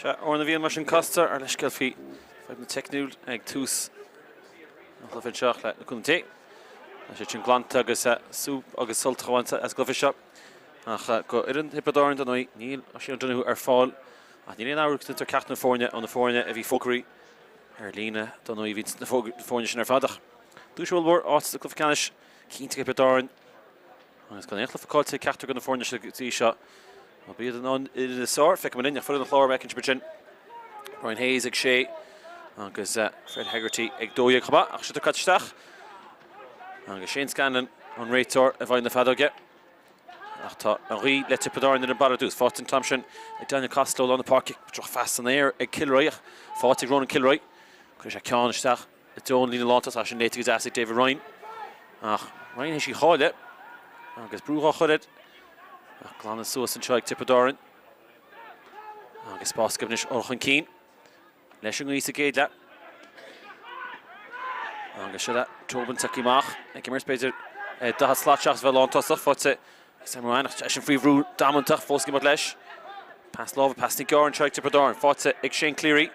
Sea, Odhrán a bhíonn mar sin casta ár leithscéal faoi fadhbanna teicniúil ag tús an chluiche anseo ach le cúnamh Dé. Tá sé sin glanta agus súp agus sult a bhaint as an gcluiche seo. Ach go fhoireann Thiobraid Árann dar ndóigh níl Oisín O'Donoghue ar fáil ach níl aon amhras go ceachtar na foirne ó na foirne a bhí fógraí ar líne dar ndóigh bhí na foirne sin ar fad ach duais ollmhór áit sa gcluiche ceannais cinnte ag Tiobraid Árann Agus gan aon chluiche caillte ag ceachtar de na foirne seo go dtí seo, má b'iad an fhoireann is fearr, feicfimid linn ach foireann an Chláir, mar a fheiceann sibh ansin, Brian Hayes ag 6 agus Fred Hegarty ag 12 chomh maith, ach sliotar caite isteach agus Shane Scanlon an réiteoir i bhfeighil na feadóige. Ach tá an ghaoth le Tiobraid Árann ar an barra dtús. Faighte an t-am sin ag Daniel Costello lár na páirce, drochphas san aer ag Kilroy ach faighte ag Ronan Kilroy. Cuireann sé ceann isteach. I dtreo an líne lántosach sin léite go deas ag David Ryan. Ach Ryan théis í a chailleadh agus brú dhá chur air. Ach glanadh suas anseo ag Tiobraid Árann. Agus spás acu anois dul chun cinn leis an ngaoth sa gcéad leath. Agus seo Tobin tagtha amach ag imirt b'fhéidir 40 slat seachas bheith lántosach faighte Sam Ryan ach eisean faoi bhrú damanta fós ag imeacht leis. Pas láimhe, pas níos gearr anseo ag Tiobraid Árann. Faighte ag Shane Cleary.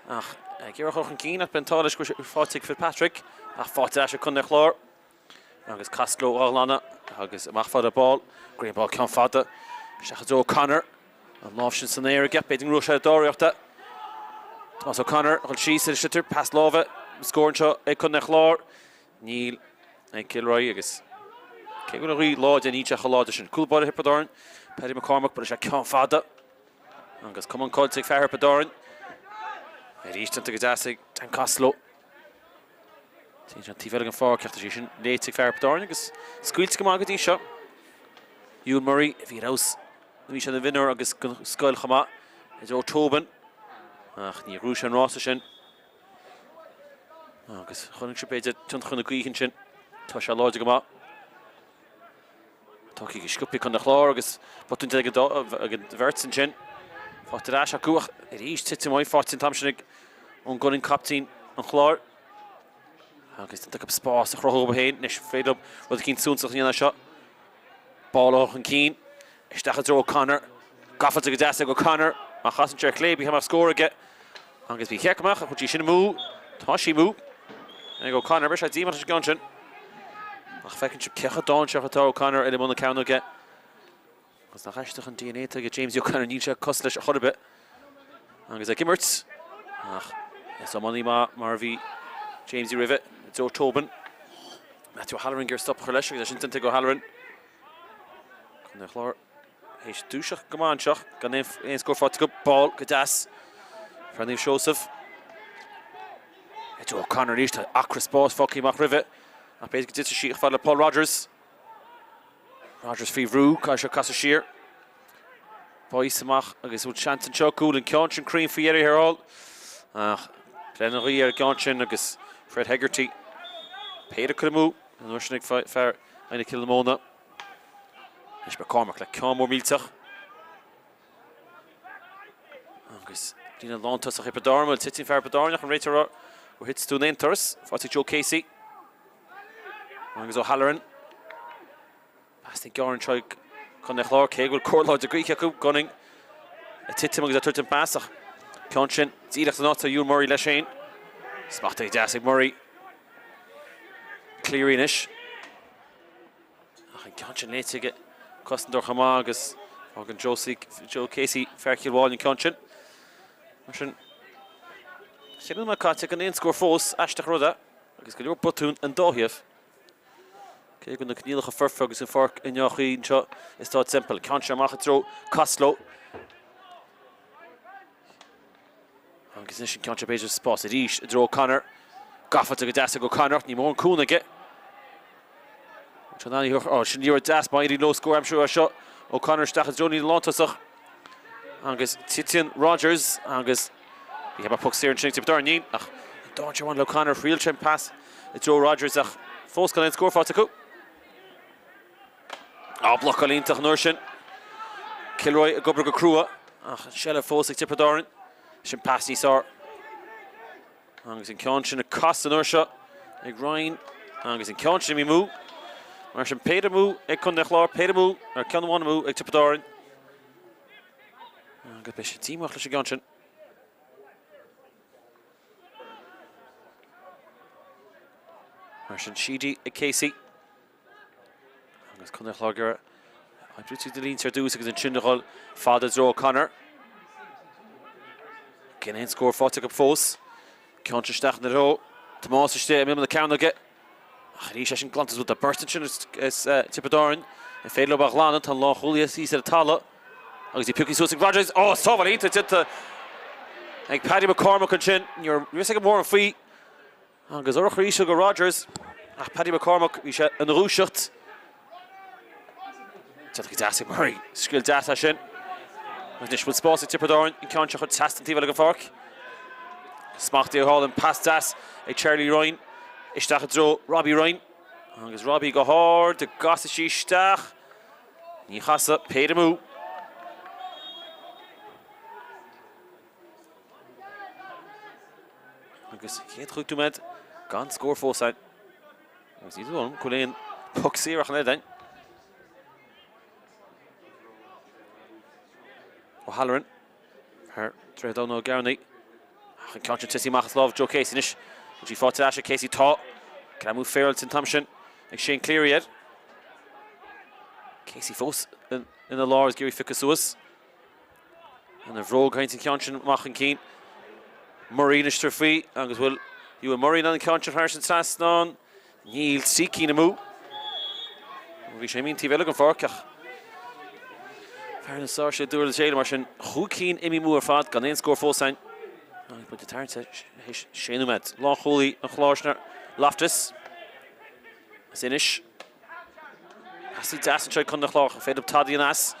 Ach ag iarraidh a chur chun cinn ach b'in t-ádh leis go bhfuil sé faighte ag Fitzpatrick. Ach faighte ar ais ag Contae an Chláir. Agus Costello á ghlanadh agus amach fada Ball. Graham Ball ceann fada. Isteach i dtreo O'Connor. An lámh sin san aer aige. B'fhéidir go ngnóthóidh sé dáiríreachta. Tomás O'Connor a dhul síos ar an sliotar. Pas láimhe. Scór anseo ag Contae an Chláir. Níl ag Kilroy agus cé go bhfuil an ghaoth láidir, níl sé chomh láidir sin. Cúl báire Thiobraid Árann, Paddy McCormack, buaileann sé ceann fada agus camán caillte ag fear Thiobraid Árann. Arís déanta go deas ag Dan Costello. Téann sé an taobh eile den pháirc ach tá sé sin léite ag fear Thiobraid Árann agus scaoilte go maith go dtí seo. Ewan Murray a bhí ar fheabhas nuair a bhí sé ina mhionúr agus don scoil chomh maith i dtreo Tobin ach ní ghnóthaigh sé an rása sin. Agus chonaic sibh b'fhéidir tionchar na gaoithe ansin. Tá sé láidir go maith. Tagtha go sciobtha ag Contae an Chláir agus botún ag an bheirt ansin. Faighte ar ais acu ach arís tite uaidh faighte an t-am sin ag Eoin Gunning captaen an Chláir. Agus déanta acu spás a chruthú dóibh féin. Anois féidir leo rud eicínt suntasach a dhéanamh as seo. Ball a chur chun cinn. Isteach i dtreo O'Connor. Gafáilte go deas ag O'Connor. Má chasann sé ar chlé, bhí amach scór aige. Agus bhí check amach, chuir sí sin amú. Tá sí amú ag O'Connor. Beidh sé díomách leis an gceann sin. Ach feiceann sibh cé chomh dainséarach atá O'Connor ar i mbun na cearnóige. Agus nach aisteach an DNA atá ag James O'Connor, níl sé cosúil leis chor ar bith. Agus ag imirt. Ach is iománaí maith mar a bhí Jamesie roimhe, Joe Tobin. Matthew O'Halloran ag iarraidh stop a chur leis agus é sin déanta ag O'Halloran. Contae an Chláir théis dúiseacht go maith anseo gan aon scór faighte acu. Ball go deas. Fear Naomh Seosamh. Joe O'Connor arís tá acra spáis fágtha amach roimhe. Ach b'fhéidir go dtitfidh sí chomh fada le Paul Rogers. Rogers faoi bhrú, caithfidh sé casadh siar. Boyce amach agus bhfuil seans anseo cúl an ceann sin cruinn faoi dheireadh thiar thall. Ach breith an ghaoth ar an gceann sin agus Fred Hegarty péire curtha amú an uair sin ag fear Inagh Kilnamona. Anois McCormack le ceann mór millteach. Agus líne lántosach Thiobraid Árann, bhuel titeann fear Thiobraid Árann ach an réiteoir ag rá gur thit tú in aon turas. Faighte ag Joe Casey. Agus O'Halloran. Pas níos gearr anseo ag Contae an Chláir, cé go bhfuil cóir láidir gaoithe acu, Gunning ag titim agus ag tabhairt an pas ach ceann sin díreach san áit tá Ewan Murray leis féin. Smachtaithe deas ag Murray. Cleary anois. Ach an ceann sin léite ag cosantóir chomh maith agus fágann Joe Casey fear Chill Mháille an ceann sin. Mar sin, cheithre nóiméad caite gan aon scór fós, aisteach rud é, agus go leor botún an dá thaobh. Cé go bhfuil na coinníollacha foirfe agus an pháirc i ndea-chaoi anseo i Stáid Semple. Ceann seo amach i dtreo Costello. Agus anois an ceann seo b'fhéidir spás arís i dtreo O'Connor. Gafáilte go deas ag O'Connor ach ní mór an cúnamh aige. Ó, sin liathróid deas má éiríonn leo scór a aimsiú as seo. O'Connor isteach i dtreo an líne lántosach. Agus titeann Rogers agus bhí heap poc saor ansin ag Tiobraid Árann níl ach an dainséar amháin le O'Connor thriail sé an pas i dtreo Rogers ach fós gan aon scór faighte acu. Á blocáil iontach an uair sin. Kilroy ag obair go crua ach an seilbh fós ag Tiobraid Árann. Sin pas níos fearr. Agus an ceann sin ag casadh an uair seo ag Ryan agus an ceann sin amú. Mar sin péire amú ag Contae an Chláir, péire amú ar ceann amháin amú ag Tiobraid Árann. Agus beidh sé díomách leis an gceann sin. Mar sin Sheedy ag Casey. Agus Contae an Chláir ag iarraidh oibriú tríd na línte ar dtús agus ansin a dhul fada i dtreo O'Connor. Gan aon scór faighte acu fós. Ceann sin isteach ina threo. Tomás istigh i mbun na cearnóige. Ach arís eisean glanta suas. Tá beirt ansin as Tiobraid Árann. An féidir leo a ghlanadh? Tá an lánchúlaí thíos ar an talamh. Agus í pioctha suas ag Rogers. Ó, sábháil iontach déanta ag Paddy McCormack ansin. Ní raibh a fhios aige mórán faoi. Agus urchar íseal go Rogers, ach Paddy McCormack, bhí sé ina dhúiseacht. Déanta go deas ag Murray. Scil deas é sin. Agus anois bhfuil spás ag Tiobraid Árann an ceann seo a chur trasna an taobh eile den pháirc. Smachtaithe go hálainn, pas deas ag Charlie Ryan isteach i dtreo Robbie Ryan. Agus Robbie go hard, an gcasfaidh sí isteach. Ní chasfaidh, péire amú. Agus chéad chúig nóiméad gan scór fós ann. Agus ní dóigh liom go bhfuil aon poc saor ach an oiread ann. O'Halloran ar Droichead Átha Ó gCearnaigh. Ach an ceann sin tite amach as lámh Joe Casey anois. Bhfuil sí faighte ar ais ag Casey? Tá. Greamú féaráilte an t-am sin ag Shane Cleary air. Casey fós ina lár is ag iarraidh piocadh suas. Ina bhróg a théann an ceann sin amach chun cinn. Murray anois tar faoi agus bhfuil Ewan Murray in ann an ceann sin a chur thar an trasnán? Níl, 3 cinn amú. Bhí sé imithe an taobh eile den pháirc ach fear na Sáirséal ag dúil le chéile mar sin. Chúig cinn imithe amú ar fad gan aon scór fós ann. Agus muid ag tarraingt théis sé nóiméad. Lánchúlaí an Chláir sin Loftus as Inis. Pasanna deas anseo ag Contae an Chláir ach an féidir tada a dhéanamh as.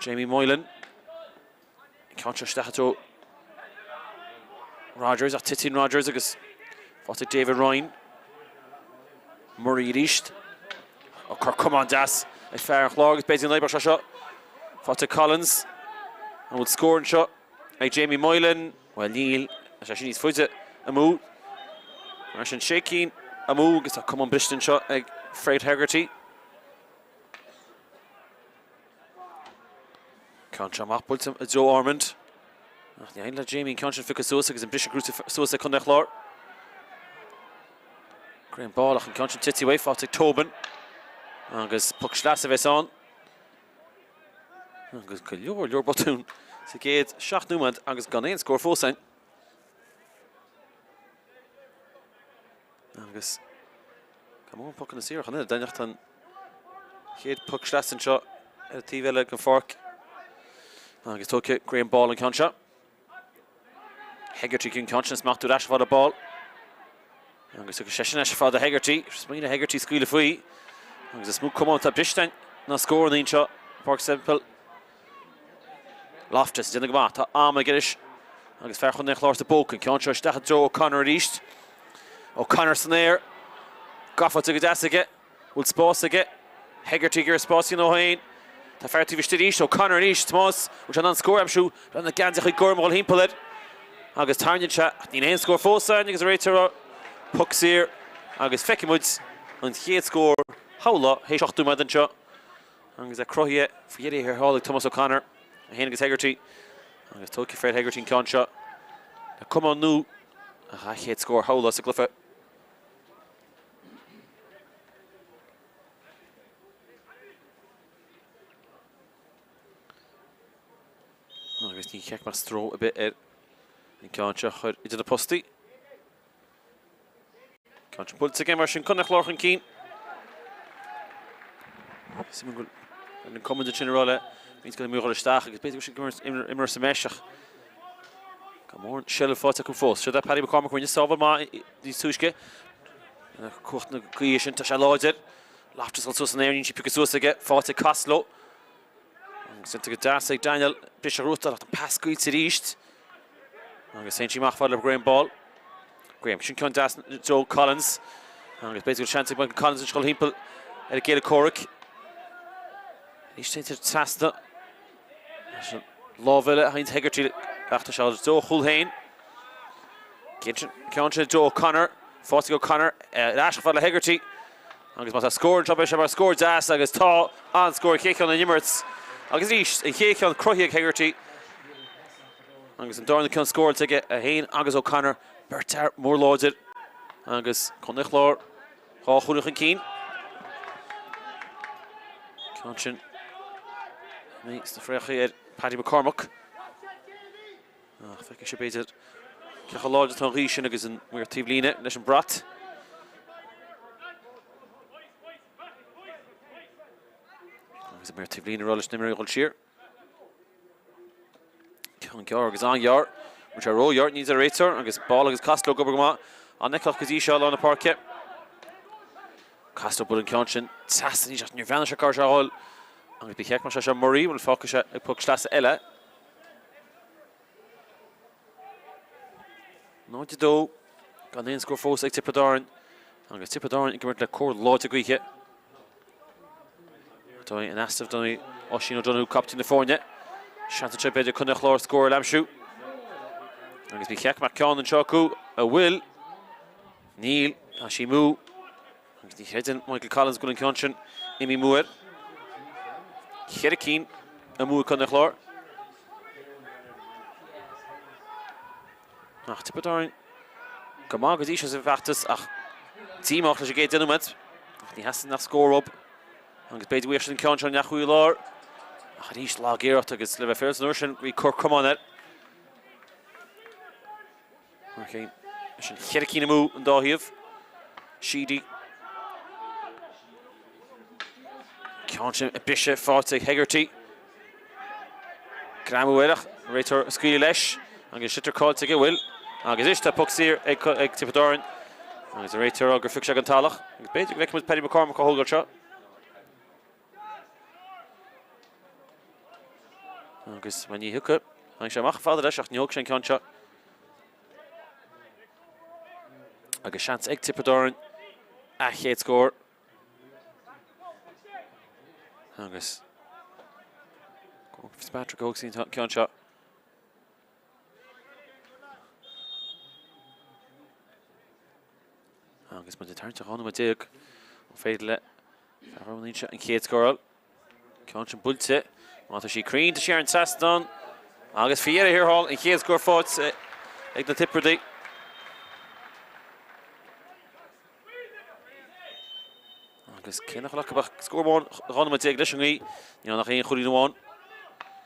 Jamie Moylan. An ceann seo isteach i dtreo Rogers ach titeann Rogers agus faighte ag David Ryan. Murray arís. Ag cur camán deas ag fear an Chláir agus b'fhéidir an oibreoidh sé seo. Faighte ag Collins. An bhfuil scór anseo ag Jamie Moylan? Bhuel níl, tá sé sin níos faide amú. Mar sin sé cinn amú agus tá camán briste anseo ag Fred Hegarty. Ceann seo amach buailte i dtreo Ormond. Ach ní éiríonn le Jamie an ceann sin a phiocadh suas agus an briseadh crúite suas ag Contae an Chláir. Graham Ball ach an ceann sin tite uaidh, faighte ag Tobin. Agus poc sleasa a bheas ann. Agus go leor leor botún sa gcéad 7 nóiméad agus gan aon scór fós ann. Agus gan mórán pocanna saora ach an oiread, ach tá an chéad poc sleasa anseo ar an taobh eile den pháirc. Agus tógfaidh Graham Ball an ceann seo. Hegarty an ceann sin a smachtú ar ais fad le Ball. Agus tugann seisean ais fad do Hegarty. Smaoinigh Hegarty scaoileadh faoi. Agus is mó camán atá briste ná scóranna anseo i bPáirc Semple. Loftus ag déanamh go maith. Tá am aige anois. Agus fear Chontae an Chláir sa bpóca. An ceann seo isteach i dtreo O'Connor arís. O'Connor san aer. Gafa go deas aige. Bhfuil spás aige? Hegarty ag iarraidh spás a dhéanamh dó féin. Tá fear taobh istigh arís. O'Connor arís. Tomás, bhfuil sé in ann scór a aimsiú? Breathnaigh na geansaithe gorm a dhul thimpeall air. Agus tarraingíonn sé. Ach níl aon scór fós ann agus an réiteoir poc saor. Agus feicfidh muid an chéad scór thall théis 8 nóiméad anseo. Agus é cruthaithe faoi dheireadh thiar thall ag Tomás O'Connor. É féin agus Hegarty. Agus tógfaidh Fred Hegarty an ceann seo le camán nua a chéad scór thall sa gcluiche. Agus ní cheart go mbeadh stró ar bith air an ceann seo a chur idir na postaí. Ceann sin buailte aige mar sin Contae an Chláir chun cinn. Suimiúil go bhfuil an command ansin ag rá le roinnt de na imreoirí isteach agus b'fhéidir go bhfuil siad ag imirt sa mbeis ach gan mórán seilbh faighte acu fós. Seo é Paddy McCormack rinne sábháil maith níos túisce. Cumhacht na gaoithe sin, tá sé láidir. Loftus dul suas san aer, níl sí pioctha suas aige, faighte ag Costello. Agus déanta go deas ag Daniel, briseadh rúta ach an pas scaoilte arís. Agus téann sí amach fad le Graham Ball. Graham, sin ceann deas Joe Collins. Agus b'fhéidir go bhfuil seans ag Michael Collins anois dul thimpeall ar a gcéile comhraic. Arís téann sé trasna. Lámh eile a théann Hegarty ach tá sé i dtreo a chúl féin. Ceann sin Joe O'Connor. Faighte ag O'Connor ar ais chomh fada le Hegarty. Agus má tá scór anseo beidh sé mar scór deas agus tá an-scór chéad cheann den imirt. Agus arís, an chéad cheann cruthaithe ag Hegarty agus an darna ceann scóráilte aige é féin agus O'Connor, beirt fhear mór láidir agus Contae an Chláir 2 chúilín chun cinn. Ceann sin imithe sna friochaí ar Paddy McCormack. Ach feicfidh sé b'fhéidir cé chomh láidir atá an ghaoth sin agus an maor taobhlíne leis an brat. Agus an maor taobhlíne ag rá leis na himreoirí a dhul siar. Ceann gearr agus an-ghearr. Bhfuil sé ró-ghearr, ní deir an réiteoir agus Ball agus Costello ag obair go maith. An-fheiceálach go dtí seo i lár na páirce. Costello buail an ceann sin trasna arís ach níor bhreathnaigh sé cá raibh sé a dhul. Agus ba cheart go mbeadh sé seo Murray, bhfuil fágtha sé ag poc sleasa eile. 0-2, gan aon scór fós ag Tiobraid Árann agus Tiobraid Árann ag imirt le cóir láidir gaoithe. Tá in easnamh don Oisín O'Donoghue, captaen na foirne. Seans anseo b'fhéidir Contae an Chláir scór a aimsiú. Agus ba cheart go mbeadh ceann anseo acu an bhfuil. Níl, tá sí amú. Agus ní chreideann Michael Collins go bhfuil an ceann sin imithe amú air. Cheithre cinn amú ag Contae an Chláir. Ach Tiobraid Árann go maith go dtí seo sa bhfeachtas ach díomách leis an gcéad 10 nóiméad. Ach ní theastaíonn ach scór uathu. Agus b'fhéidir go bhfaighidh siad an ceann seo an leath i lár. Ach arís lag-iarracht agus le bheith féaráilte an uair sin bhí cor cromáin air. Mar sin, leis an cheithre cinn amú an dá thaobh. Sheedy. Ceann sin ag briseadh faighte ag Hegarty. Greamú air ach réiteoir ag scaoileadh leis. Agus sliotar caillte aige, bhfuil. Agus anois tá poc saor ag Tiobraid Árann. Agus an réiteoir á gur phioc sé den talamh. Agus b'fhéidir go bhfeicfidh muid Paddy McCormack á thógáil seo. Agus má ní thiocfaidh, tháinig sé amach fada leis ach ní thóg sé an ceann seo. Agus seans ag Tiobraid Árann a chéad scór. Agus Fitzpatrick a thóg an ceann seo. Agus muid ag tarraingt ar 12 nóiméad, an féidir le Fear na hInse an chéad scór a fháil? Ceann sin buailte. Má tá sí cruinn, tá sí ar an trasnán. Agus faoi dheireadh thiar thall, an chéad scór faighte ag na Tiobradaigh. Agus cé nach bhfuil acu ach scór amháin, 12 nóiméad leis an ngaoth, ní ann ach aon chúilín amháin.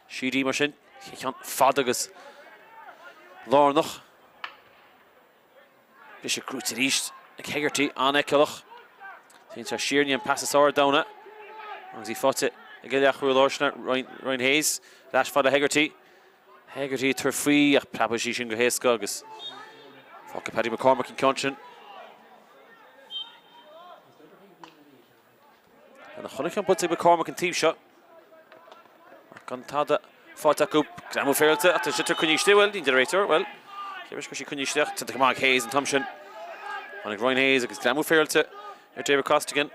Sheedy mar sin, ceann fada agus lárnach. Briseadh gnóite arís ag Hegarty, an-fheiceálach. Téann sé siar, ní an pas is fearr ar domhan é. Agus í faighte ag an leathchúlaí láir sin, Ryan Hayes. Ar ais fada Hegarty. Hegarty ag tabhairt faoi ach preabfaidh sí sin go héasca agus fágfaidh Paddy McCormack an ceann sin. An chuile cheann buailte ag McCormack an taobh seo. Ach gan tada faighte acu. Greamú féaráilte ach tá sliotar coinnithe istigh. Bhuel, ní deir an réiteoir. Bhuel, cé bith go raibh sí coinnithe isteach. Déanta go maith ag Hayes an t-am sin. Tháinig Ryan Hayes agus greamú féaráilte ar David Costigan.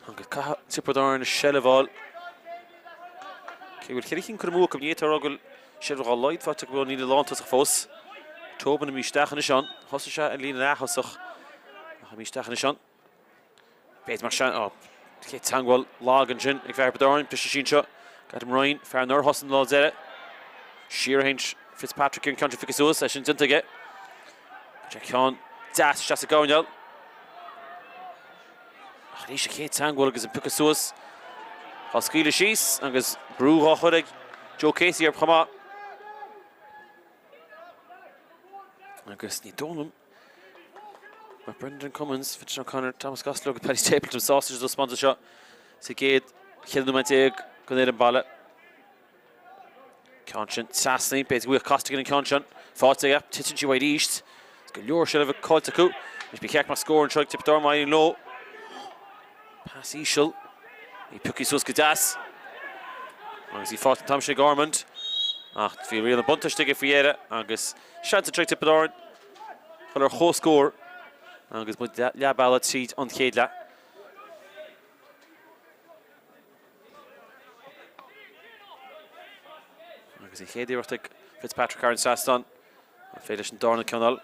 Agus caithfidh Tiobraid Árann a seilbh a fháil. Cé go bhfuil cheithre chinn curtha amú acu, ní fhéadfá a rá go bhfuil seilbh dá laghad faighte acu ón líne lántosach fós. Tobin imithe isteach anois ann. Thosaigh sé ar líne leath-thosach ach imithe isteach anois ann. B'fhéidir mar sin, ó, chéad teagmháil lag ansin ag fear Thiobraid Árann, briseadh sí anseo. Adam Ryan, fear nár thosaigh an lá deiridh. Siar a théann Fitzpatrick ar an ceann sin piocadh suas, é sin déanta aige. Sé ceann deas isteach sa gcoirnéal. Ach arís an chéad teagmháil agus an piocadh suas. Á scaoileadh síos agus brú dhá chur ag Joe Casey air chomh maith. Agus ní dóigh liom Mar Brendan Cummins, Vincent O'Connor, Thomas Costello agus Paddy Stapleton sásta leis an taispeántas seo sa gcéad 14 nóiméad den fhoireann baile. Ceann sin trasna, b'fhéidir go bhfuil Costigan an ceann sin faighte aige, titeann sí uaidh arís. Go leor seilbhe caillte acu. Anois ba cheart go mbeadh scór anseo ag Tiobraid Árann má éiríonn leo. Pas íseal. Í pioctha suas go deas. Agus í faighte an t-am sin ag Ormond. Ach bhí riail an buntáiste aige faoi dheireadh agus seans anseo ag Tiobraid Árann dul ar chomhscór agus muid leath bealaigh tríd an chéad leath. Agus an chéad iarracht ag Fitzpatrick thar an trasnán. An féidir leis an darna ceann a fháil?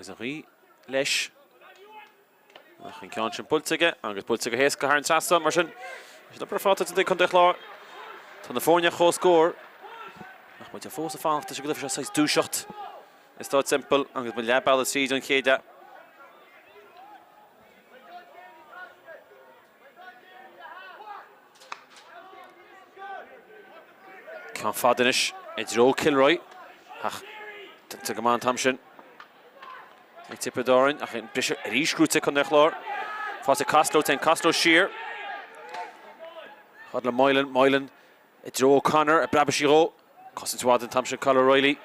Agus an ghaoth leis. Ach an ceann sin buailte aige agus buailte go héasca thar an trasnán mar sin. Leis an obair ar fad atá déanta ag Contae an Chláir, tá na foirne ar comhscór. Ach muid fós ag fanacht leis an gcluiche seo saghas dúiseacht i Stáid Semple agus muid leath bealaigh tríd an chéad leath. Ceann fada anois i dtreo Kilroy ach déanta go maith an t-am sin ag Tiobraid Árann ach an briseadh arís gnóthaithe ag Contae an Chláir. Faighte ag Costello, téann Costello siar. Fad le Moylan, Moylan i dtreo O'Connor, ag preabadh sí dhó. Cosaint mhaith an t-am sin Cathal O'Reilly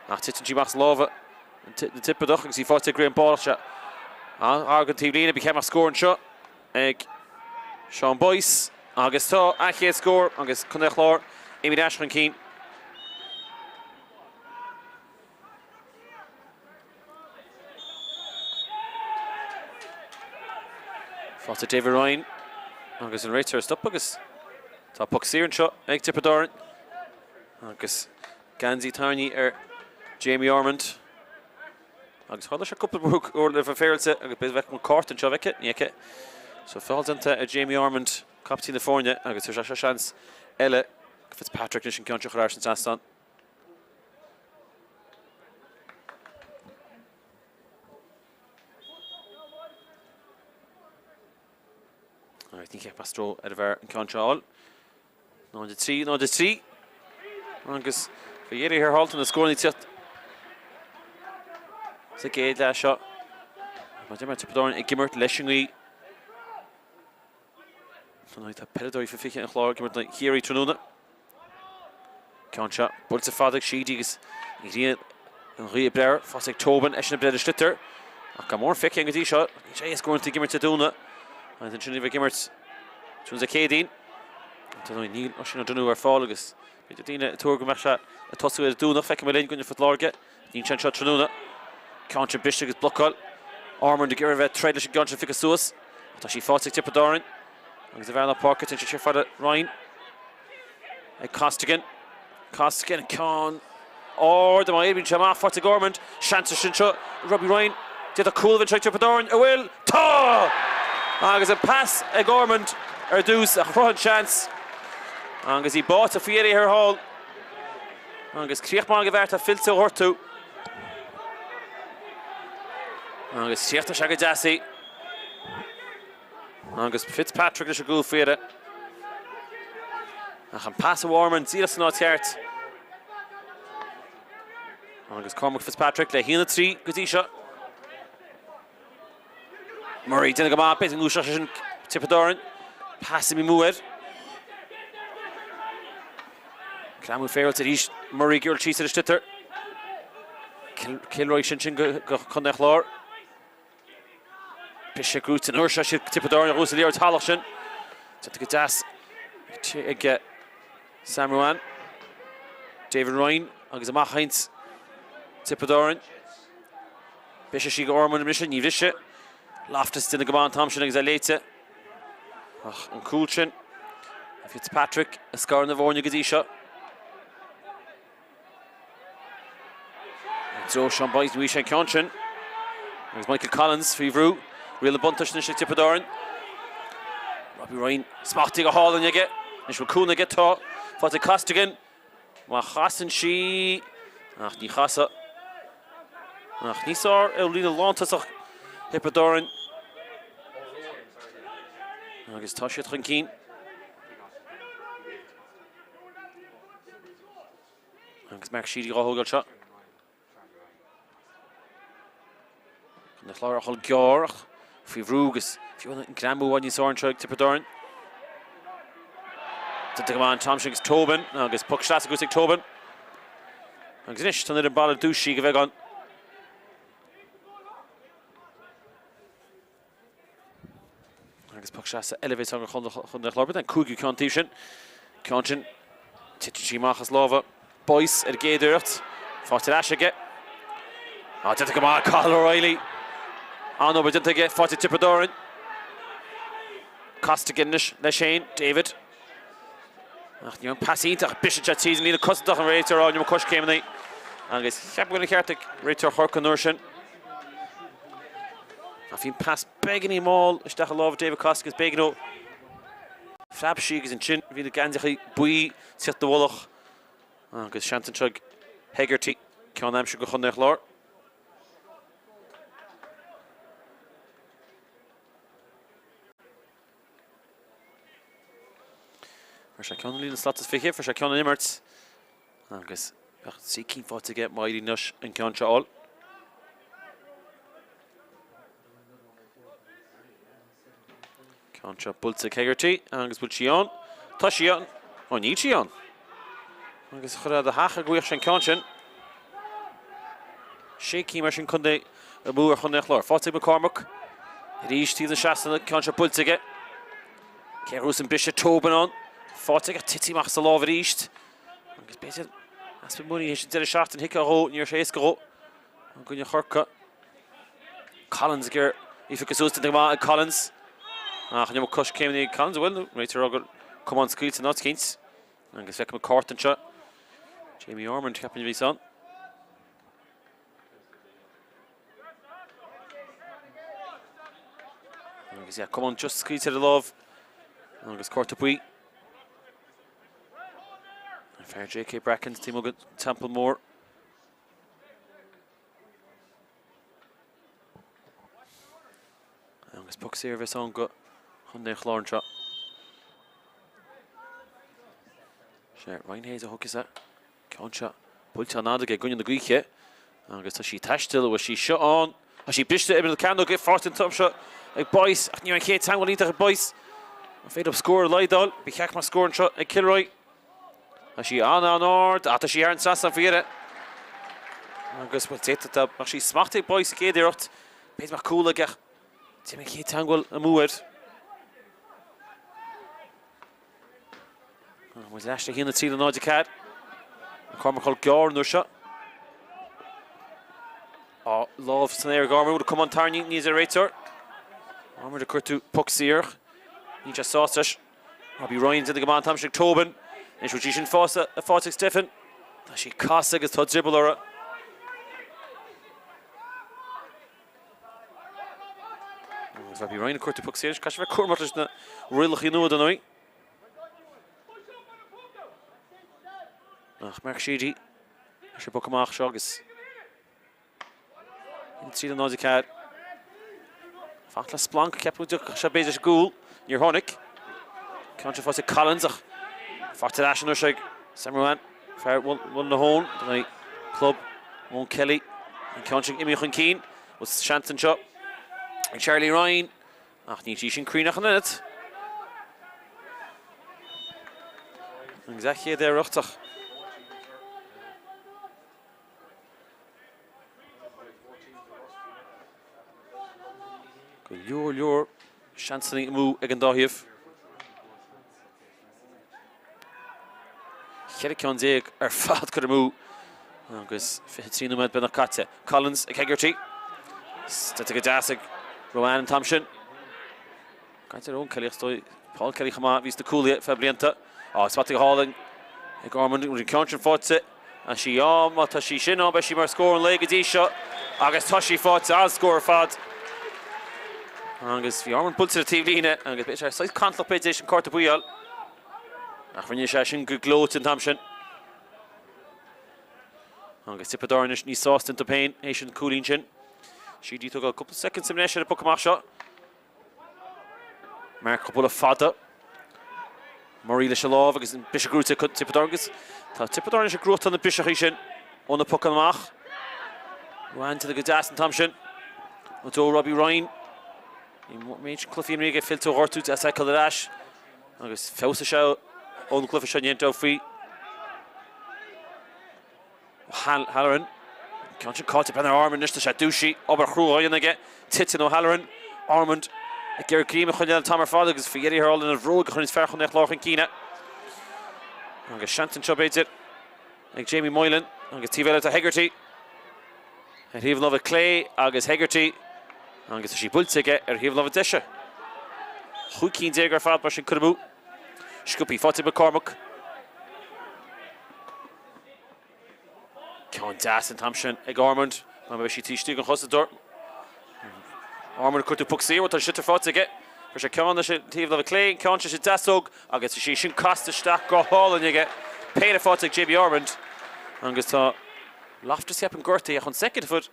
ach titeann sí amach as lámha na dTiobradach agus í faighte ag Graham Ball. Sé an-ghar don taobhlíne, ba cheart go mbeadh scór anseo ag Seán Boyce agus tá a chéad scór agus Contae an Chláir imithe ar ais chun cinn. Faighte ag David Ryan agus an réiteoir ag stopadh agus tá poc saor anseo ag Tiobraid Árann agus geansaí tarraingthe ar Jamie Ormond agus tharla sé cúpla uair le bheith féaráilte agus b'fhéidir bheadh an cárta anseo bhfeicthe, ní fheicthe. So feall déanta ar Jamie Ormond, captaen na foirne agus tabharfaidh sé seans eile go Fitzpatrick anois an ceann seo a chur thar an trasnán. Agus ní cheapfá stró ar an bhfear an ceann seo a fháil. 0 3, 0 3. Agus faoi dheireadh thiar thall tá na scóranna ag tíocht sa gcéad leath seo. Mar deir mé Tiobraid Árann ag imirt leis an ngaoth. Tá peileadóirí faoi 20 an Chláir ag imirt do Chiarraí tráthnóna. Ceann seo buailte fada ag Sheedy agus an ghrian an ghaoth ag breith air. Faighte ag Tobin, eisean ag breith ar an sliotar. Ach gan mórán feicthe go dtí seo. Níl sé éasca uaireanta ag imirt ag dúnadh. Agus ansin iad ag imirt tráthnóna Dé Céadaoin. Tá níl Oisín O'Donoghue ar fáil agus b'fhéidir daoine ag tuar go mbeadh sé ag tosú ar an Domhnach. Feicfidh muid linn i gcoinne Phort Láirge. Níl sé anseo tráthnóna. Ceann sin briste agus blocáil. Ormond ag iarraidh a bheith ag troid leis an gceann sin a phiocadh suas. Tá sí faighte ag Tiobraid Árann. Agus i bhfear na páirce téann sé siar fada Ryan ag Costigan. Costigan ceann ard amach bíonn sé amach faighte ag Ormond. Seans sin seo Robbie Ryan. D'fhéadfadh cúl a bheith anseo ag Tiobraid Árann. An bhfuil? Tá! Agus an pas ag Ormond ar dtús a chruthaigh an seans. Agus í báite faoi dheireadh thiar thall. Agus críoch maith ag an bhfear atá fillte ó ghortú. Agus chríochnaigh sé go deas í. Agus Fitzpatrick leis an gcúl faoi dheireadh. Ach an pas ó Ormond díreach san áit cheart. Agus Cormac Fitzpatrick le 1-3 go dtí seo. Murray déanta go maith, b'fhéidir go ngluaisfeadh sé sin Tiobraid Árann. Pas imithe amú air. Greamú féaráilte arís, Murray ag iarraidh síos ar an sliotar. Kilroy sin sin go Contae an Chláir. Briseadh gnóthaithe an uair seo siad Tiobraid Árann a ghnóthaigh an liathróid salach sin. Déanta go deas ag Sam Ruane. David Ryan agus amach a théann Tiobraid Árann. Briseadh sí go Ormond an mbriseadh, ní bhriseadh. Loftus déanta go maith an t-am sin agus é léite. Ach an cúl sin, Fitzpatrick a scór na bhfoirne go dtí seo. I dtreo Sean Boyce, ní sé an ceann sin. Agus Michael Collins faoi bhrú. Riail na buntáiste anois ag Tiobraid Árann. Robbie Ryan smachtaithe go hálainn aige. Anois bhfuil cúnamh aige tá. Faighte ag Costigan. Má chasann sí, ach ní chasfaidh. Ach níos fearr ar líne lántosach Thiobraid Árann. Agus tá siad chun cinn. Agus Mark Sheedy dhá thógáil seo. Contae an Chláir a dhul gearr ach faoi bhrú agus fiú an greamú i bhfad níos fearr anseo ag Tiobraid Árann. Déanta go maith an t-am sin agus Tobin agus poc sleasa ag Tobin. Agus anois tá an fhoireann baile dúisithe go bheagán. Agus poc sleasa eile a bheas ann do Chontae an Chláir. An cúigiú ceann taobh sin. Ceann sin, titeann sí amach as lámha Boyce ar an gcéad iarracht. Faighte ar ais aige. Á, déanta go maith, Cathal O'Reilly. An-obair déanta aige, faighte ag Tiobraid Árann. Costigan anois leis féin, David. Ach ní an pas iontach, briseann sé tríd an líne cosantach an réiteoir á an iomarca coiscéimeanna. Agus cheap go bhfuil an ceart ag réiteoir Chorcaí an uair sin. Ach bhí an pas beagáinín mall isteach i lámha David Costigan agus b'éigean dó phreab sí agus ansin bhí na geansaithe buí ag tíocht ina mhullach agus seans anseo ag Hegarty ceann a aimsiú do Chontae an Chláir. Fuair sé ceann i líne slat is 20, fuair sé ceann in imirt agus bheadh 3 cinn faighte aige má éiríonn leis an ceann seo a fháil. Ceann seo buailte ag Hegarty agus bhfuil sí ann? Tá sí ann! Ó níl sí ann! Agus chuir a theach go bhfaigheadh sé an ceann sin. Sé cinn mar sin contae amú ar Chontae an Chláir. Faighte ag McCormack. Arís taobh na seasanna, ceann seo buailte aige. Cé a ghnóthós an briseadh? Tobin ann. Faighte aige, tití amach as a lámh arís. Agus b'fhéidir easpa muiníne théis an deireadh seachtaine thiocfadh dhó, ní raibh sé éasca dhó i gcoinne Chorcaí. Collins ag iarraidh í a phiocadh suas, déanta go maith ag Collins. Ach an iomarca coiscéimeanna ag Collins, an bhfuil? Réiteoir ag rá gur camán scaoilte in áit eicínt. Agus feicim an cárta anseo. Jamie Ormond, ceapaim a bhí ann. Agus yeah, camán just scaoilte ar a lámh. Agus cárta buí. An fear JK Bracken, taobh amuigh den Teampall Mór. Agus poc saor a bheas ann do Chontae an Chláir anseo. Sé Ryan Hayes a thógfas é. Ceann seo buailte an-fhada aige i gcoinne na gaoithe agus tá sí ag taisteal, bhfuil sí seo ann? Tá sí briste imeall cearnóg faighte an t-am seo ag Boyce ach ní raibh an chéad teagmháil iontach ag Boyce. An féidir leo scór a laghdáil? Ba cheart go mbeadh scór anseo ag Kilroy. Tá sí an-an-ard ach tá sí thar an trasnán faoi dheireadh. Agus bhuel d'fhéadfadh dá mbeadh sí smachtaithe ag Boyce sa gcéad iarracht, b'fhéidir go mbeadh cúl aige ach d'imigh an chéad teagmháil amú air. Muid ar ais le 1-3 le 0-4. McCormack ag gearr an uair seo. Á, lámh san aer ag Ormond, bhfuil camán tarraingthe, níl a deir an réiteoir. Ormond ag cuartú poc saor. Níl sé sásta leis. Robbie Ryan déanta go maith an t-am sin ag Tobin. Anois bhfuil sí sin faighte ag Stephen. Tá sí ag casadh agus tá dribble orthu. Agus Robbie Ryan ag cuartú poc saor. Caithfidh sé bheith cúramach leis na rialacha nua dar ndóigh. Ach Mark Sheedy leis an bpoc amach seo agus 1-3 le 0-4. Fanacht le splanc, ceapadh go dtiocfadh sé b'fhéidir leis an gcúl. Níor tháinig. Ceann seo faighte ag Collins ach faighte ar ais an uair seo ag Sam Ruane, fear Mullinahone, don club Eoin Kelly. An ceann sin imithe chun cinn. Bhfuil seans anseo ag Charlie Ryan ach níl sí sin cruinn ach an oiread. Agus a chéad iarracht ach Go leor leor seansanna amú ag an dá thaobh. 14 ceann ar fad curtha amú agus 23 nóiméad beagnach caite. Collins ag Hegarty. Déanta go deas ag Ruane an t-am sin. Caint ar Eoin Kelly ach is dóigh Paul Kelly chomh maith, a bhí sna cúlaithe feadh blianta. Á, spota go hálainn ag Ormond, an ceann sin faighte. Tá sí ann, má tá sí sin ann, beidh sí mar scór an lae go dtí seo agus tá sí faighte, an-scór ar fad. Agus bhí Ormond buailte ar an taobhlíne agus b'fhéidir saghas cantalach b'fhéidir éis an cárta buí a fháil. Ach rinne sé sin go gleoite an t-am sin. Agus Tiobraid Árann anois níos sásta iontu féin éis an cúilín sin. Sheedy ag tógáil cúpla soicind sa mbreis ar an bpoc amach seo. Mark buille fada. Murray leis an lámh agus an briseadh gnóthaithe ag Tiobraid Árann agus tá Tiobraid Árann anois ag gnóthachtáil na briseachaí sin ó na pocanna amach. Ruane déanta go deas an t-am sin. Ó Joe Robbie Ryan. Bhí méid cluichí imeartha aige fillte ó ghortú deas a fheiceáil ar ais agus feabhsaigh sé ón gcluiche seo ní haon dabht faoi. O'Halloran. Ceann sin caillte Ben Ormond anois tá sé dúisithe. Obair chrua á dhéanamh aige. Titeann O'Halloran. Ormond ag iarraidh greim a choinneáil an t-am ar fad agus faoi dheireadh thiar lena bhróig a chuireann fear Chontae an Chláir chun cinn é. Agus seans anseo b'fhéidir ag Jamie Moylan agus taobh eile tá Hegarty ar thaobh na láimhe clé agus Hegarty agus tá sí buailte aige ar thaobh na láimhe deise. 15 cinn ar fad mar sin curtha amú. Sciobtha faighte ag McCormack. Ceann deas an t-am sin ag Ormond. Má bheidh sí taobh istigh den chosantóir. Ormond ag cuartú poc saor, tá an sliotar faighte aige. Fuair sé ceann leis an taobh láimhe clé, an ceann seo sa deasóg agus is í sin casta isteach go hálainn aige. Péine faighte ag Jamie Ormond agus tá Loftus ceapaim gortaithe ach an soicind a fuair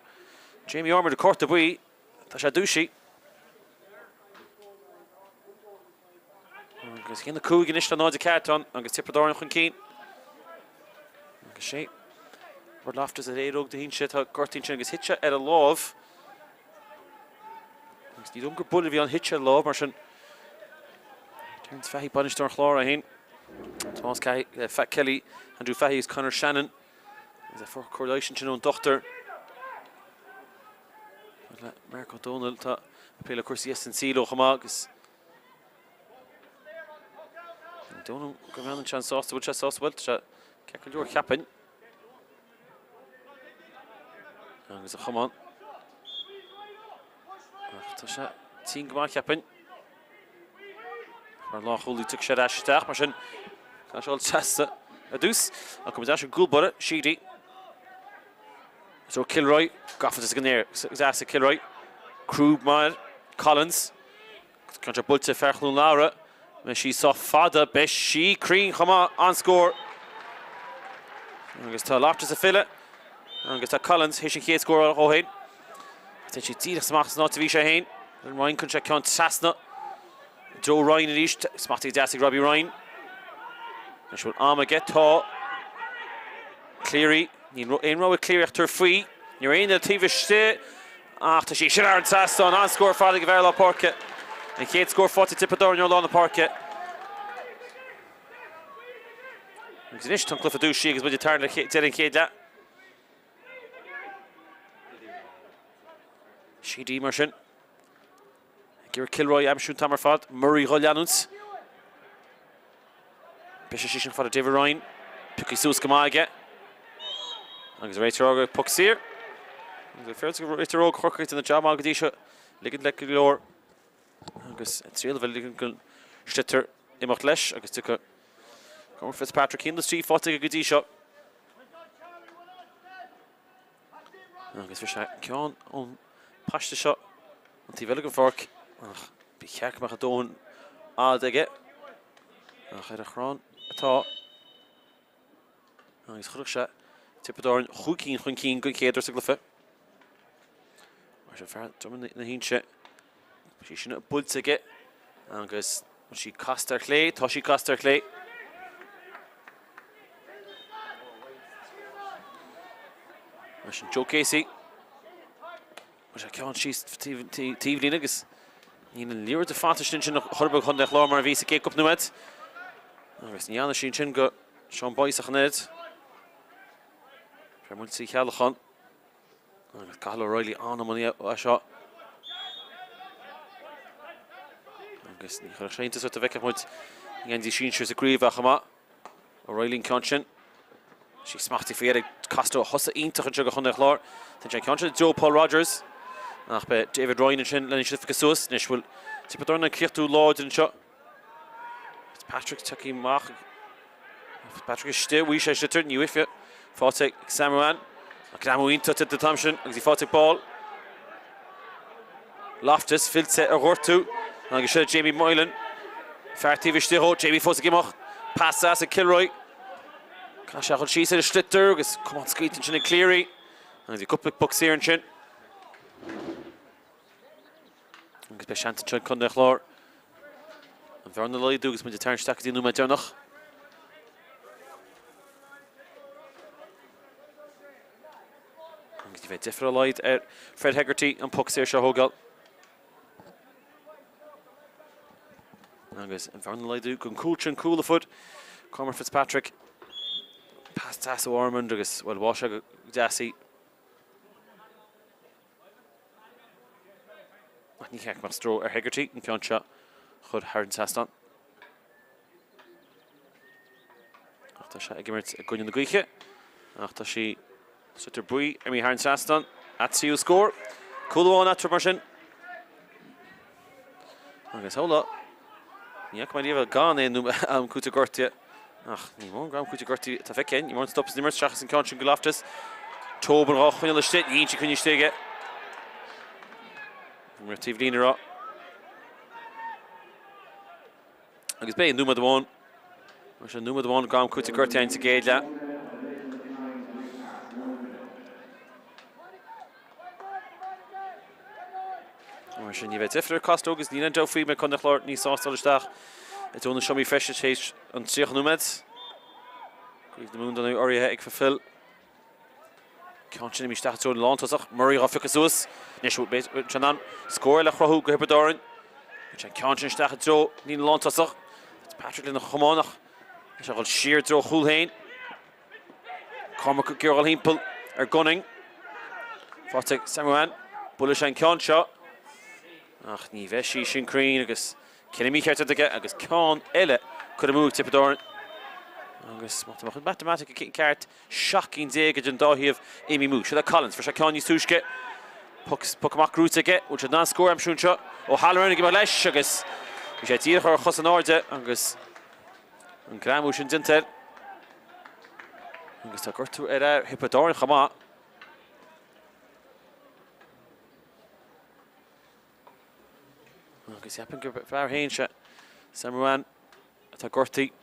Jamie Ormond an cárta buí, tá sé dúisithe. Agus 1-5 anois le 0-4 ann agus Tiobraid Árann chun cinn. Agus sé Robert Loftus a léireodh do shínse tá gortaithe ansin agus thit sé ar a lámh. Agus ní dóigh liom gur buille a bhí ann, thit sé ar a lámh mar sin. Terence Fahy bainisteoir an Chláir é féin. Tomás Kelly, Andrew Fahy agus Conor Shannon. Agus fuair cóir leighis ansin ón dochtúir. Le Mark Ó Dónaill tá ag plé le cúrsaí S&C leo chomh maith agus ní dóigh liom go mbeann sé an-sásta, bhfuil sé sásta, bhuel tá sé ceart go leor cheapfainn. Agus a chamán. Ach tá sé tinn go maith cheapfainn. Mar lánchúlaí tiocfaidh sé ar ais isteach, mar sin tá sé ag dul trasna ar dtús. Ach go deas an gcúl báire, Sheedy. So Kilroy, gafa ag an aer, deas ag Kilroy. Crúb maith, Collins. Ceann seo buailte fear Chluain Labhra. Beidh sí sách fada, beidh sí cruinn chomh maith, an-scór. Agus tá Loftus ag filleadh. Agus tá Collins théis an chéad scór a fháil dhó féin. Téann sí díreach amach san áit a bhí sé féin. Ryan cuireann sé ceann trasna. Joe Ryan arís, smachtaithe deas ag Robbie Ryan. Anois bhfuil am aige, tá. Cleary, níl aon rogha ag Cleary ach tabhairt faoi. Ní raibh aon duine taobh istigh ach tá sí sin thar an trasnán. An-scór fada ag an bhfear lár páirce. An chéad scór faighte ag Tiobraid Árann ó lár na páirce. Agus anois tá an cluiche dúisithe agus muid ag tarraingt le deireadh an chéad leath. Sheedy mar sin. Ag iarraidh Kilroy a aimsiú an t-am ar fad. Murray dhá leanúint. Beidh sé sin fada David Ryan. Pioctha suas go maith aige. Agus réiteoir óg poc saor. Agus féidir go réiteoir óg Chorcaigh déanamh jab maith go dtí seo. Ligint le go leor. Agus an triail a bheith ligean don sliotar imeacht leis agus tiocfaidh Cormac Fitzpatrick cinn dos trí faighte aige go dtí seo. Agus bhí sé ceann ón paiste seo an taobh eile den pháirc ach ba cheart go mbeadh a dóthain fhad aige. Ach ar a chrann atá agus chuirfeadh sé Tiobraid Árann chúig cinn chun cinn den chéad uair sa gcluiche. Mar sin fear Droim na hInse, sí sin buailte aige agus sí casta ar chlé, tá sí casta ar chlé. Mar sin Joe Casey. Mar sé ceann síos taobhlíne agus níl an liathróid ag fanacht sin sin chor ar bith do Chontae an Chláir mar a bhí sa gcéad cúpla nóiméad. Agus ní dhearna sí ansin go Sean Boyce ach an oiread. Fear Muilte Uí Cheallacháin. Agus Cathal O'Reilly an-iomaíoch é seo. Agus ní chuirfeadh sé iontas ort dá bhfeicfeadh muid i ngeansaí sinsir sa gcraobh ach chomh maith. O'Reilly an ceann sin. Sí smachtaithe faoi dheireadh ag Costello. Thosaigh iontach anseo do Chontae an Chláir. Tá sé an ceann sin i dtreo Paul Rogers. Ach beidh David Ryan ansin lena sliotar suas. Anois bhfuil Tiobraid Árann ag críochnú láidir anseo. Fitzpatrick tagtha amach. Fitzpatrick istigh, bhí sé sliotar, ní bhfuil faighte ag Sam Ruane. Ach greamú iontach den t-am sin agus í faighte ag Ball. Loftus fillte ar ghortú agus seo Jamie Moylan. Fear taobh istigh dhó, Jamie fós ag imeacht. Pas deas ag Kilroy. Caithfidh sé a dhul síos ar a sliotar agus camán scaoilte ansin ag Cleary. Agus bhí cúpla poc saor ansin. Agus beidh seans anseo ag Contae an Chláir an bhearna a laghdú agus muid ag tarraingt isteach go dtí an nóiméad deireanach. Agus ní bheidh deifir dá laghad ar Fred Hegarty an poc saor seo a thógáil. Agus an bhearna a laghdú don cúl sin cúl a fuair Cormac Fitzpatrick. Pas deas ó Ormond agus bhuel bháigh sé go deas í. Ach ní cheart go mbeadh stró ar Hegarty an ceann seo a chur thar an trasnán. Ach tá sé ag imirt i gcoinne na gaoithe. Ach tá sí sliotar buí imithe thar an trasnán. A tríú scór. Cúl amháin eatarthu mar sin. Agus hola. Ní fhaca mé riamh gan aon am cúitimh gortaithe. Ach ní mór an am cúitimh gortaithe atá feicthe againn. Ní mór an stop san imirt seachas an ceann sin go Loftus. Tobin dhá choinneáil istigh. Níl sí coinnithe istigh aige. Imreoir taobh líne a rá. Agus beidh nóiméad amháin, mar sin nóiméad amháin d'am cúitimh gortaithe againn sa gcéad leath. Mar sin ní bheidh deifir ar Costello agus níl aon dabht faoi go mbeidh Contae an Chláir níos sásta dul isteach i dtreo na seomraí feistis théis an 30 nóiméad. Craobh na Mumhan don urraithe ag Fulfill. Ceann sin imithe isteach i dtreo an lántosach. Murray á phiocadh suas. Anois bhfuil sé in ann scór eile a chruthú do Thiobraid Árann. Bhfuil sé an ceann sin isteach i dtreo líne lántosach. Fitzpatrick lena chamán ach tá sé ag dul siar i dtreo a chúl féin. Cormac ag iarraidh dul thimpeall ar Gunning. Faighte ag Sam Ruane. Buailfidh sé an ceann seo. Ach ní bheidh sí sin cruinn agus cinneadh mícheart déanta aige agus ceann eile curtha amú ag Tiobraid Árann. Agus má tá mo chuid matamaitice ceart, 17 cinn idir an dá thaobh imithe amú. Seo le Collins, fuair sé ceann níos túisce. Poc, poc amach gnóite aige. Bhfuil sé in ann scór a aimsiú anseo? O'Halloran ag imeacht leis agus bhí sé díreach ar a chos in airde agus an greamú sin déanta air. Agus tá gortú ar fhear Thiobraid Árann chomh maith. Agus cheapfainn gur fear féin sé Sam Ruane atá gortaithe.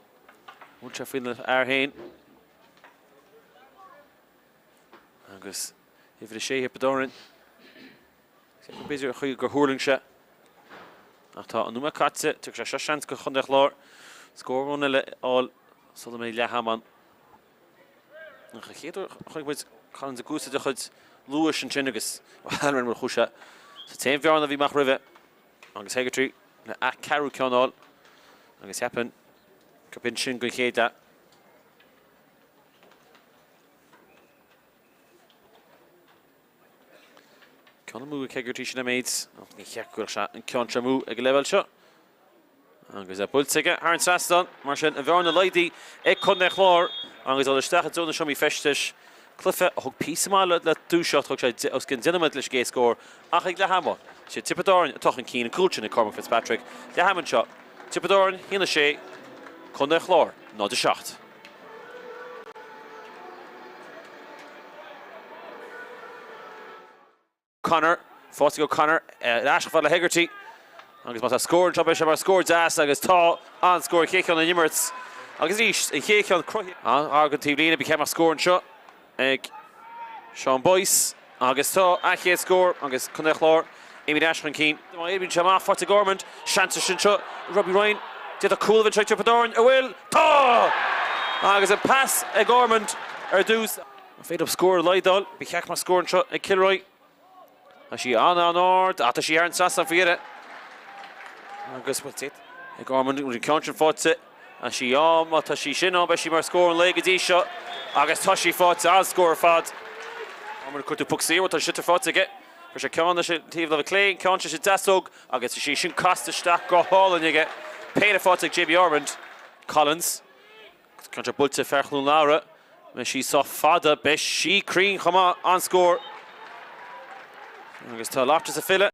Bhuail sé faoina fhear féin. Agus uimhir 6 Thiobraid Árann. B'fhéidir an chaoi gur thuirling sé. Ach tá an nóiméad caite, tabharfaidh sé seo seans do Chontae an Chláir scór amháin eile a fháil sula mbeidh leath am ann. An chéad uair a chonaic muid Collins ag úsáid a chuid luais ansin agus O'Halloran bhuel chuaigh sé sa t-aon bhearna a bhí amach roimhe agus Hegarty le a ceathrú ceann a fháil agus cheapfainn gurb in sin don chéad leath. Ceann amú ag Hegarty sin an méid ach ní cheart go gcuirfeadh sé an ceann seo amú ag an leibhéal seo. Agus é buailte aige thar an trasnán, mar sin, an bhearna laghdaithe ag Contae an Chláir agus dul isteach i dtreo na seomraí feistis. Cluiche a thug píosa maith le dúiseacht, thug sé os cionn 10 nóiméad leis an gcéad scór ach ag leath ama, is iad Tiobraid Árann atá chun cinn, an cúl sin ag Cormac Fitzpatrick. Leath ama anseo, Tiobraid Árann 1-6, Contae an Chláir 0-7. O'Connor, faighte ag O'Connor ar ais chomh fada le Hegarty agus má tá scór anseo beidh sé mar scór deas agus tá an-scór an chéad cheann ón imirt agus arís an chéad cheann cruthaithe. An-ghar don taobh líne, ba cheart go mbeadh scór anseo ag Sean Boyce agus tá a chéad scór agus Contae an Chláir imithe ar ais chun cinn. Má oibríonn sé amach, faighte ag Ormond, seans anseo Robbie Ryan, d'fhéadfadh cúl a bheith anseo ag Tiobraid Árann, an bhfuil? Tá! Agus an pas ag Ormond ar dtús. An féidir leo scór a laghdáil? Ba cheart go mbeadh scór anseo ag Kilroy. Tá sí an-an-ard ach tá sí thar an trasnán faoi dheireadh. Agus bhuel déanta ag Ormond an ceann sin faighte. Tá sí ann, má tá sí sin ann beidh sí mar scór an lae go dtí seo. Agus tá sí faighte, an-scór ar fad. Ormond ag cuartú poc saor, bhuel tá sliotar faighte aige. Fuair sé ceann leis an taobh láimhe clé, an ceann seo sa deasóg agus tá sí sin casta isteach go hálainn aige. Péire faighte ag Jamie Ormond. Collins. Ceann seo buailte fear Chluain Labhra. Beidh sí sách fada. Beidh sí cruinn chomh maith. An-scór. Agus tá Loftus ag filleadh.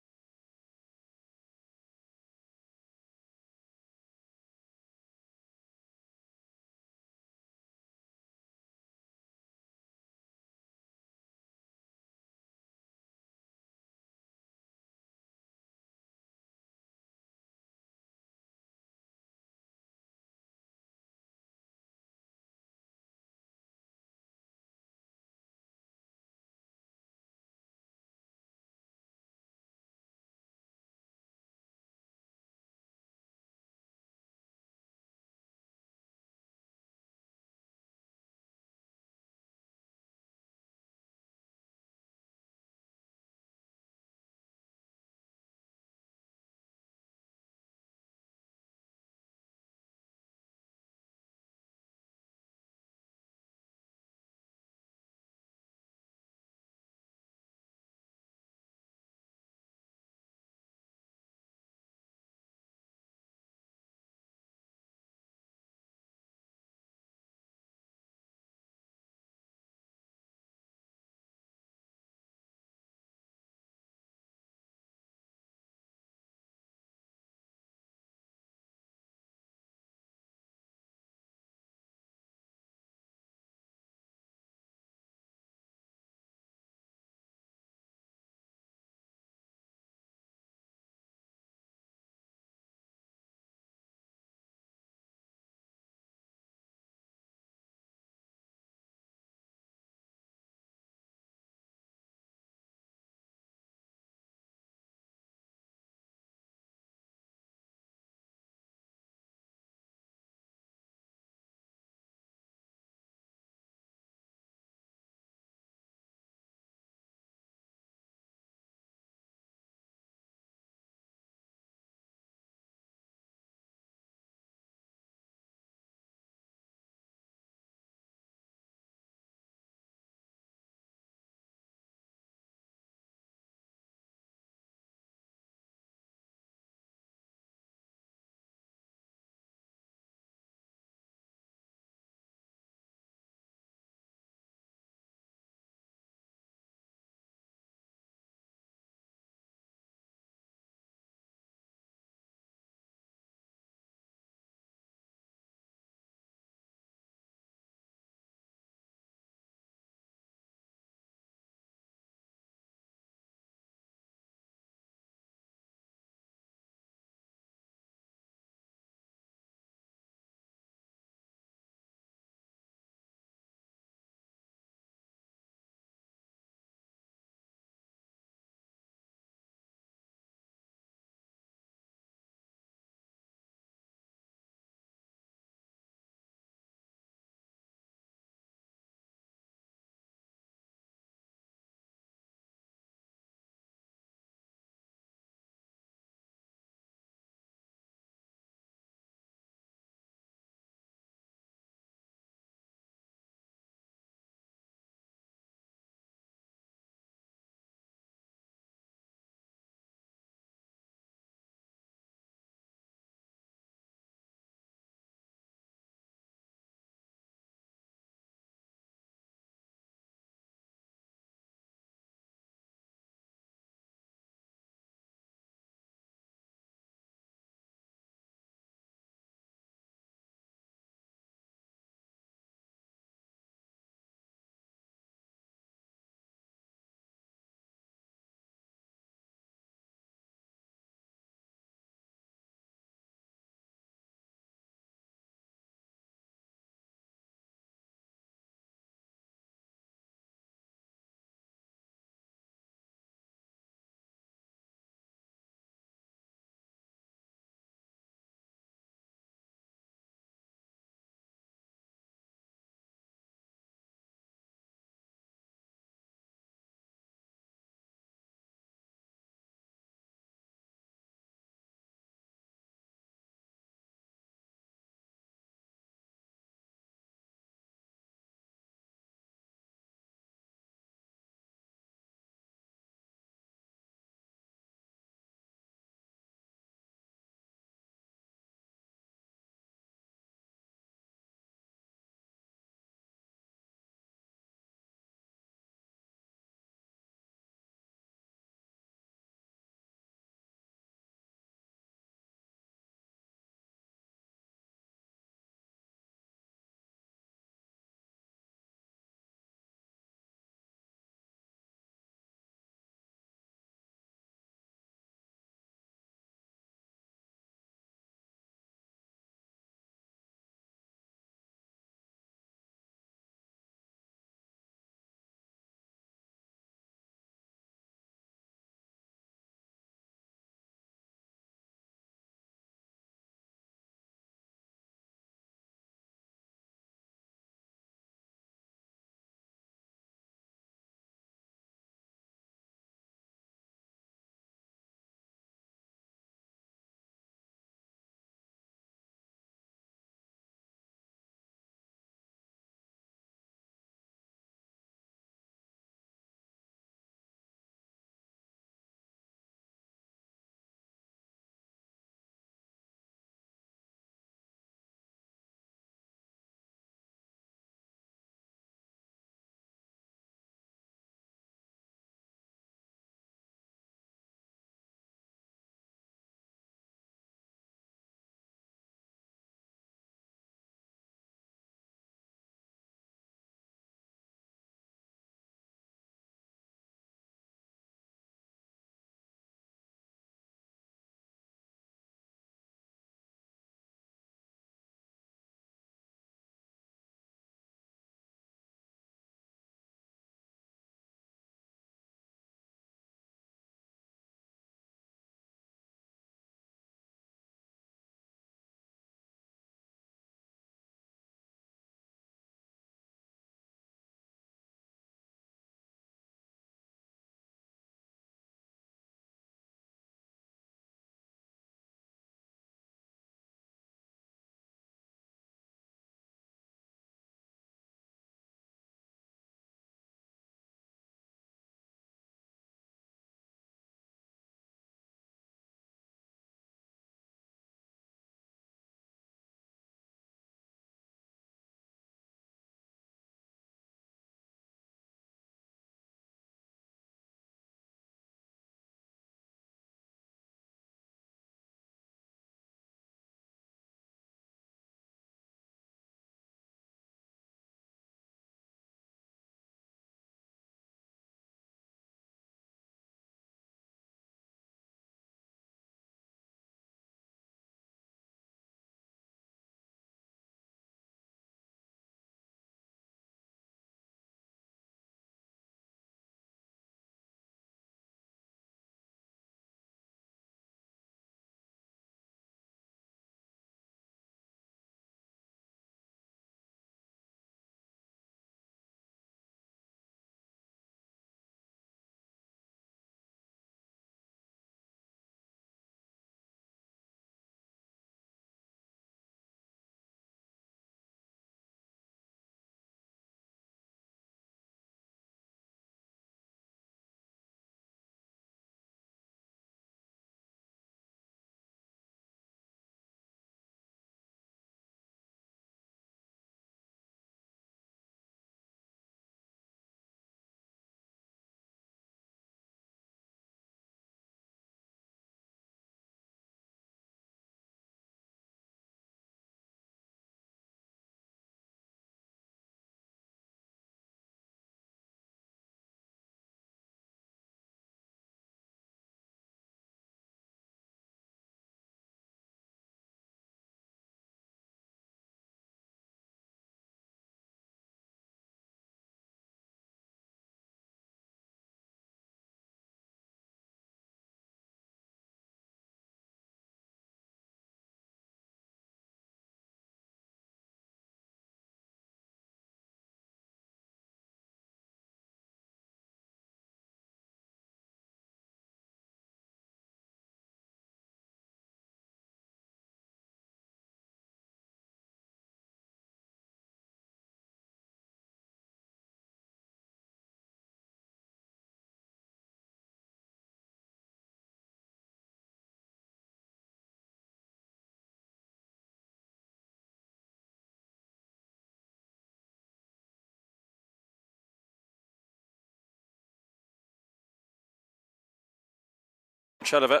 Seilbhe.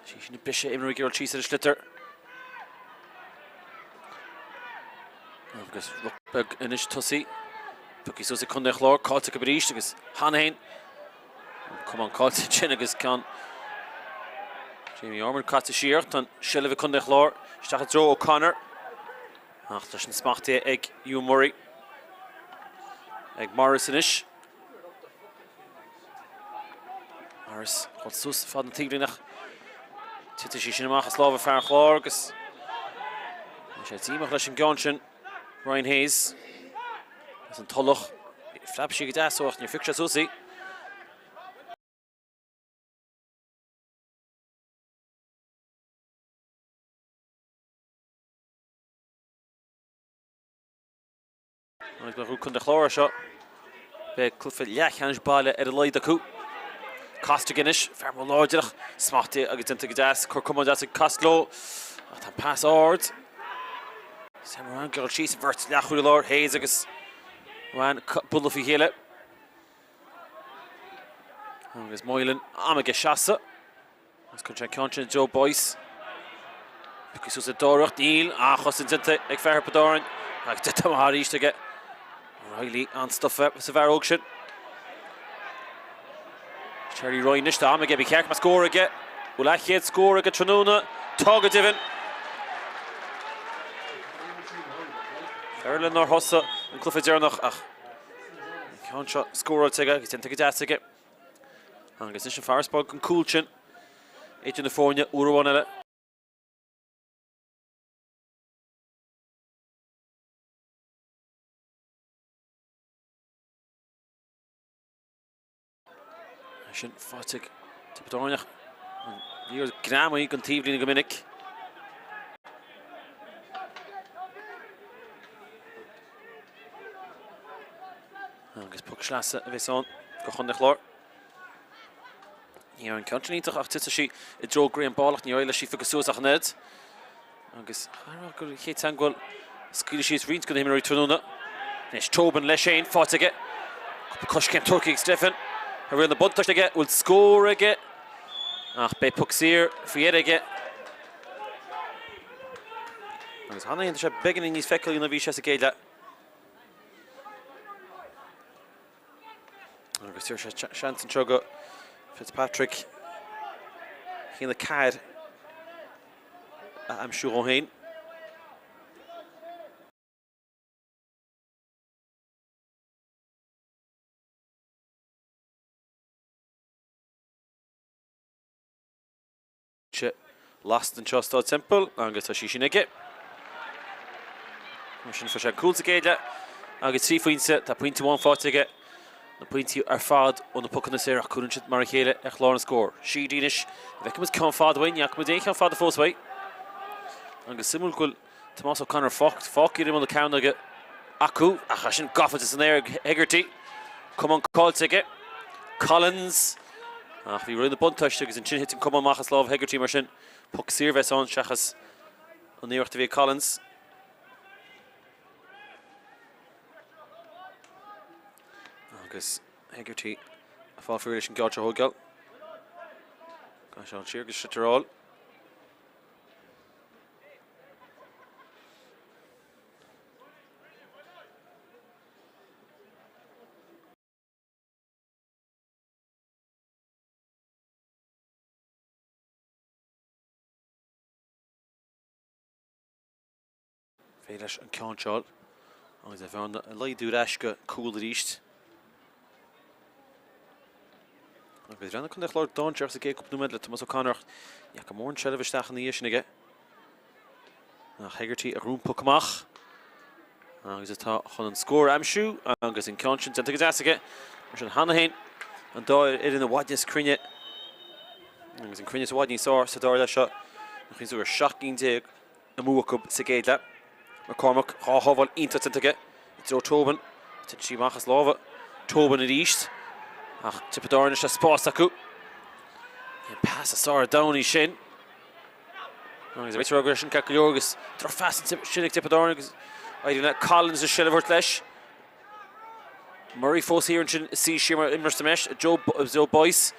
Sí sin ag briseadh imreoir ag iarraidh síos ar an sliotar. Agus ruc beag anois tosaigh. Pioctha suas ag Contae an Chláir, caillte acu arís agus cheana féin. An camán caillte ansin agus ceann Jamie Ormond caite siar. Tá an seilbh ag Contae an Chláir isteach i dtreo O'Connor. Ach tá sin smachtaithe ag Ewan Murray. Ag Morris anois. Morris ag dul suas fad na taobhlíne ach titfidh sí sin amach as lámha fear an Chláir agus tá sé díomách leis an gceann sin. Ryan Hayes as an Tulach. Phreab sí go deas ó ach níor phioc sé suas í. Agus má bhuann Contae an Chláir seo, beidh cluiche leathcheannais baile ar a laghad acu. Costigan anois, fear mór láidir ach smachtaithe agus déanta go deas, cur camán deas ag Costello ach tá an pas ard. Sam Ruane ag dul síos an bheirt leathchúlaí láir, Hayes agus Ruane bualadh faoi chéile. Agus Moylan am aige seasamh. Agus cuireann sé an ceann sin i dtreo Boyce. Pioctha suas ag Dóireacht, níl, an-chosaint déanta ag fear Thiobraid Árann agus déanta amach arís aige. O'Reilly an-stuif sa bhfear óg sin. Charlie Ryan anois, tá am aige, ba cheart go mbeadh scór aige. Bhfuil a chéad scór aige tráthnóna? Tá go deimhin! Fear eile nár thosaigh an cluiche deireanach ach an ceann seo scóráilte aige agus déanta go deas aige. Agus anois an farasbarr den cúl sin idir na foirne uair amháin eile. Sin faighte ag Tiobraid Árann ach an liathróid greamaithe den taobhlíne go minic. Agus poc sleasa a bheas ann do Chontae an Chláir. Ní raibh an ceann sin iontach ach titfidh sí i dtreo Graham Ball ach níor éirigh leis í a phiocadh suas ach an oiread. Agus chaithfear gur chéad teagmháil scaoileadh síos roinnt de na himreoirí tráthnóna. Anois Tobin leis féin, faighte aige. Cúpla coiscéim tugtha ag Stephen. Tá riail na buntáiste aige, bhfuil scór aige ach beidh poc saor faoi dheireadh aige. Agus cheana féin tá sé beagáinín níos feiceálaí ná bhí sé sa gcéad leath. Agus deir sé seans anseo go Fitzpatrick 1-4 a aimsiú dhó féin. sé lasta anseo Staid Semple agus tá sí sin aige. Mar sin fuair sé cúl sa gcéad leath agus 3 phointe, tá pointe amháin faighte aige. Na pointí ar fad ó na pocanna saora ach cuireann siad mar a chéile ar chlár na scór. Sheedy anois, an bhfeicfidh muid ceann fada uaidh, ní fhaca muid aon cheann fada fós uaidh. Agus suimiúil go bhfuil Tomás O'Connor fágtha ar imeall na cearnóige acu ach é sin gafa san aer ag Hegarty. Camán caillte aige. Collins. Ach bhí riail na buntáiste agus ansin thit an camán amach as lámh Hegarty mar sin poc saor a bheas ann seachas an iarracht a bhí ag Collins. Agus Hegarty ag fáil faoi leis an gceann seo a thógáil. Caithfidh sé siar agus sliotar a fháil. Féidir leis an ceann seo agus a bhearna a laghdú ar ais go cúl arís. Agus bhreathnaigh Contae an Chláir dainséarach sa gcéad cúpla nóiméad le Tomás O'Connor ach ní fhaca mórán seilbh isteach ina dhiaidh sin aige. Ach Hegarty a ghnóthaigh an poc amach agus atá chun an scór a aimsiú agus an ceann sin déanta go deas aige. Mar sin cheana féin an dá fhoireann i bhfad níos cruinne agus an cruinneas i bhfad níos fearr sa dara leath seo. An cuimhin gur 17 gcinn amú acu sa gcéad leath. McCormack, 2 shábháil iontach déanta aige i dtreo Tobin. Titeann sí amach as lámha Tobin arís ach Tiobraid Árann anois tá spás acu. Ní an pas is fearr ar domhan í sin. Agus a réiteoir sin ceart go leor agus drochphas sin ag Tiobraid Árann agus éiríonn le Collins an seilbh a thabhairt leis. Murray fós thiar ansin suí siar mar imreoir sa mbeis, Joe Boyce.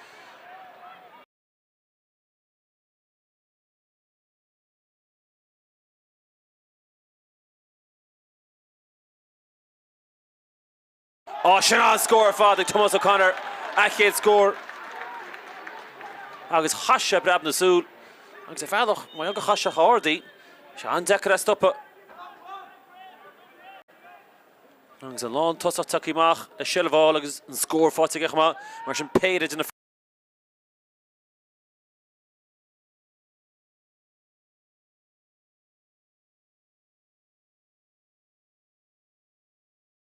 Á, sin an-scór ar fad ag Tomás O'Connor, a chéad scór agus chaith sé breab na súl agus ar bhealach, mar gheall gur chaith sé chomh hard í, sé an-deacair é a stopadh. Agus an lántosach tagtha amach le seilbh a fháil agus an scór faighte aige chomh maith, mar sin péire de na.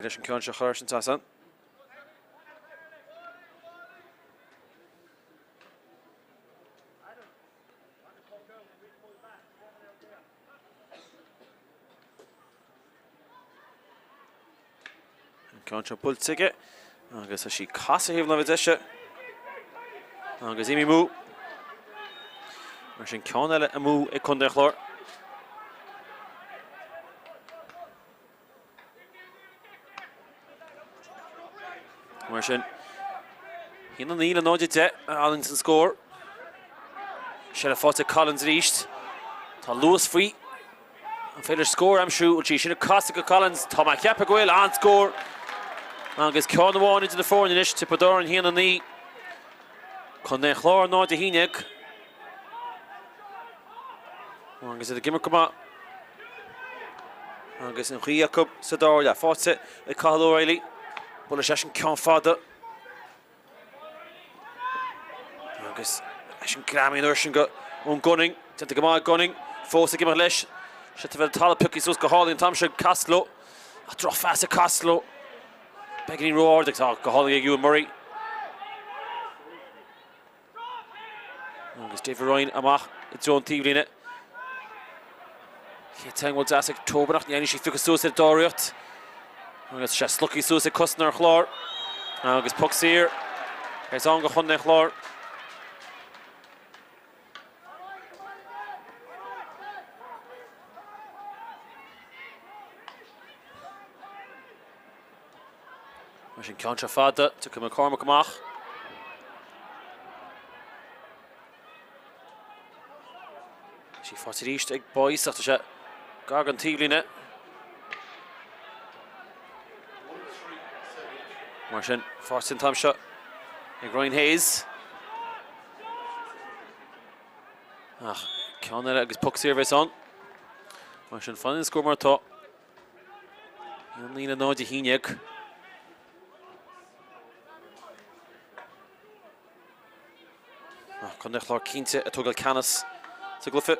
Leis an ceann seo a chur thar an trasnán. An ceann seo buailte aige agus tá sí casadh thaobh na láimhe deise agus imithe amú. Mar sin ceann eile amú ag Contae an Chláir. Mar sin, 1-9 le 0-10 a fhanann an scór. Seilbh faighte ag Collins arís. Tá luas faoi. An féidir scór a aimsiú? Bhfuil sí sin ag casadh go Collins? Tá mé ag ceapadh go bhfuil. An-scór. Agus ceann amháin idir na foirne anois. Tiobraid Árann 1-9. Contae an Chláir 0-11. Agus iad ag imirt go maith. Agus an ghaoth acu sa dara leath. Faighte ag Cathal O'Reilly. Buaileann seisean ceann fada. Agus eisean greamaithe an uair sin go ón Gunning. Déanta go maith ag Gunning. Fós ag imeacht leis. Sé taobh an talamh pioctha suas go hálainn an t-am seo ag Costello. Ach drochphas ag Costello. Beagáinín ró-ard ag tá go hálainn ag Ewan Murray. Agus David Ryan amach i dtreo an taobhlíne. Chéad teagmháil deas ag Tobin ach ní dhearna sí fiuchadh suas ar dáiríocht. Agus sé slogtha suas ag cosantóir an Chláir. Agus poc saor. Is ann go Chontae an Chláir. Mar sin ceann seo fada, tiocfaidh McCormack amach. Sí faighte arís ag Boyce ach tá sé gar don taobhlíne. Mar sin faighte an t-am seo ag Ryan Hayes. Ach ceann eile agus poc saor a bheas ann. Mar sin fanann an scór mar atá. 1 9 le 0 11. Ach Contae an Chláir cinnte ag tógáil ceannas sa gcluiche.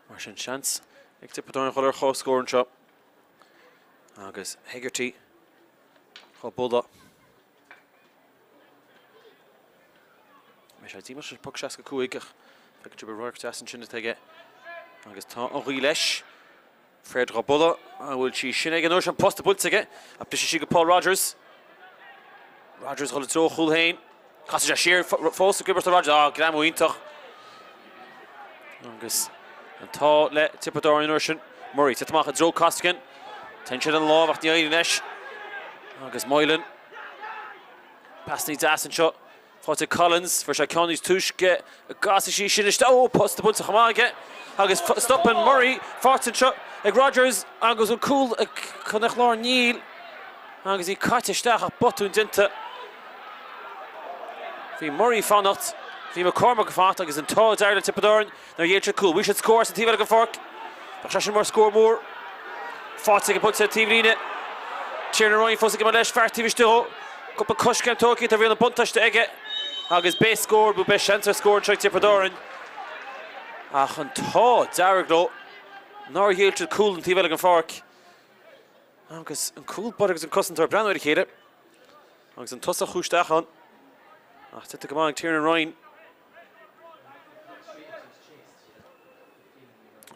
Mar sin seans ag Tiobraid Árann dhul ar chomhscór anseo. Agus Hegarty dhá bualadh. Beidh sé díomách leis an poc 65 ach feiceann sibh an radharc deas ansin atá aige. Agus tá an ghaoth leis. Fred dhá bualadh, an bhfuil sí sin ag an uair sin posta buailte aige ach briseann sí go Paul Rogers. Rogers dhul i dtreo a chúl féin. Casann sé siar fós ag imirt do Rogers. Ah, greamú iontach. Agus an t-ádh le Tiobraid Árann an uair sin. Murray tite amach i dtreo Costigan. Téann sé den lámh ach ní éiríonn leis. Agus Moylan. Pasnaí deas anseo. Faighte ag Collins, fuair sé ceann níos túisce, an gcasfaidh sí sin isteach, ó, posta buailte chomh maith aige agus stopann Murray, faighte anseo ag Rogers agus an cúl ag Contae an Chláir, níl agus í caite isteach ach botún déanta. Bhí Murray ag fanacht, bhí McCormack ag fanacht agus an t-ádh dearg le Tiobraid Árann. Nár ghéill siad cúl. Bhí siad scór sa taobh eile den pháirc. Bheadh sé sin mar scór mór. Faighte aige buailte ar taobhlíne. Tiernan Ryan fós ag imirt leis, fear taobh istigh dhó. Cúpla coiscéim tógtha, tá riail na buntáiste aige. Agus beidh scór, nó beidh seans ar scór anseo ag Tiobraid Árann. Ach an t-ádh dearg leo nár ghéill siad cúl an taobh eile den pháirc. Agus an cúl báire agus an cosantóir ag breathnú ar a chéile. Agus an tosach chuaigh isteach ann. Ach déanta go maith ag Tiernan Ryan.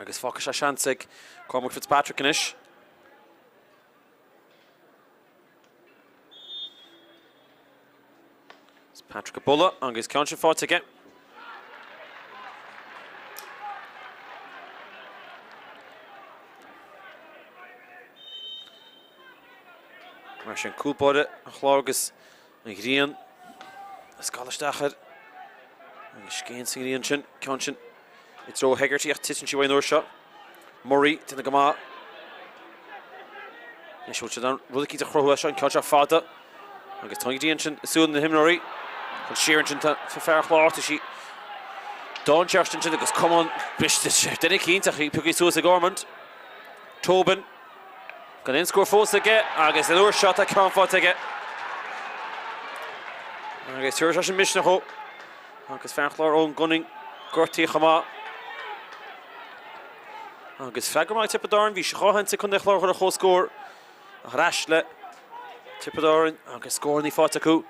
Agus fágfaidh sé seans ag Cormac Fitzpatrick anois. Patrick ag bualadh agus ceann sin faighte aige. Mar sin, cúl báire an Chláir agus an ghrian ag scalladh isteach air. Agus scéin sa ngrian sin, ceann sin i dtreo Hegarty ach titeann sí uaidh an uair seo. Murray, déanamh go maith. Anois bhfuil siad in ann rud eicínt a chruthú as seo, an ceann seo fada. Agus tá an ghrian sin i súile na himreoirí. Chun siar ansin tá fear an Chláir, tá sí dainséarach ansin agus camán briste duine eicínt ach í pioctha suas ag Ormond. Tobin. Gan aon scór fós aige agus an uair seo tá ceann faighte aige. Agus tabharfaidh sé sin misneach dó. Agus fear an Chláir Eoin Gunning gortaithe chomh maith. Agus freagra maith ag Tiobraid Árann, bhí sé 2 sheans ag Contae an Chláir a chur ar comhscór ach ar ais le Tiobraid Árann agus scóranna faighte acu.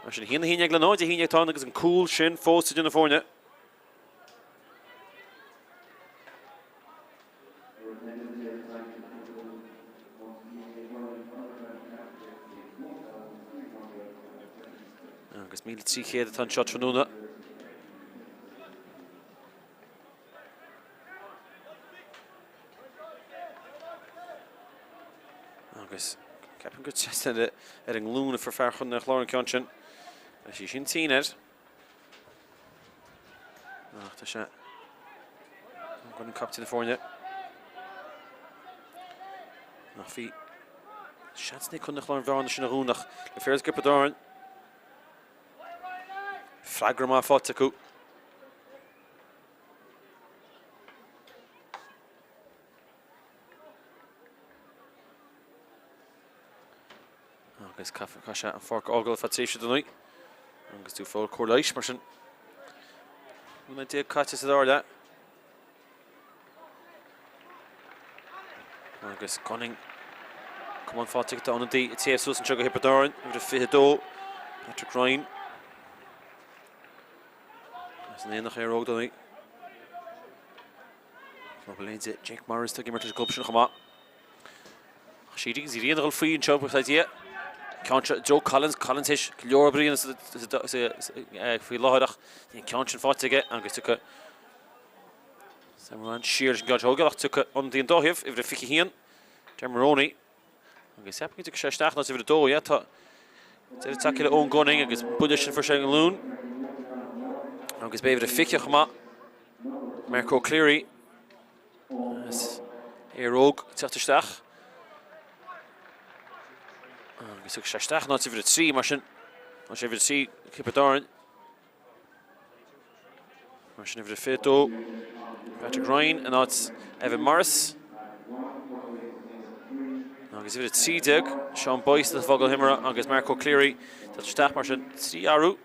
Mar sin 1 11 le 0 11 atá ann agus an cúl sin fós idir na foirne. Agus 1,300 atá anseo tráthnóna. Agus ceapaim gur trasna ar an nglúin a fuair fear Chontae an Chláir an ceann sin. Beidh sí sin tinn air. Ach tá sé Gunning captaen na foirne. Ach bhí seans ag Contae an Chláir an bhearna sin a dhúnadh ach le fir Thiobraid Árann. Freagra maith faighte acu. Agus caithfidh sé an pháirc a fhágáil ar feadh tréimhse dar ndóigh. Agus tú ag fáil cóir leighis mar sin. Nóiméad caite sa dara leath. Agus Gunning camán faighte ag ionadaí ag téamh suas anseo do Thiobraid Árann, uimhir a 22, Patrick Ryan. As an Aonach Aeróg dar ndóigh. Club leithéide Jake Morris ag imirt leis an gclub sin chomh maith. Sheedy agus iad ag dul faoi anseo, buíochas le Dia. Ceann seo Joe Collins, Collins théis go leor oibre a dhéanamh faoi láthair ach níl an ceann sin faighte aige agus tiocfaidh Sam Moran siar leis an gceann seo a thógáil ach tiocfaidh ionadaí an dá thaobh, uimhir a 21, Ger Moroney. Agus ceapaim go dtiocfaidh sé isteach in áit uimhir a 2, yeah, tá deireadh tagtha le Eoin Gunning agus buille sin fuair sé an ghlúin. Agus beidh uimhir a 20 chomh maith, Mark O'Cleary. As Éire Óg ag teacht isteach. Agus thug sé isteach in áit uimhir a 3 mar sin. Tá sé uimhir a 3 Tiobraid Árann. Mar sin uimhir a 22 Patrick Ryan in áit Evan Morris. Agus uimhir a 13 Sean Boyce ag fágáil na himeartha agus Mark O'Cleary ag teacht isteach mar sin 3 athrú.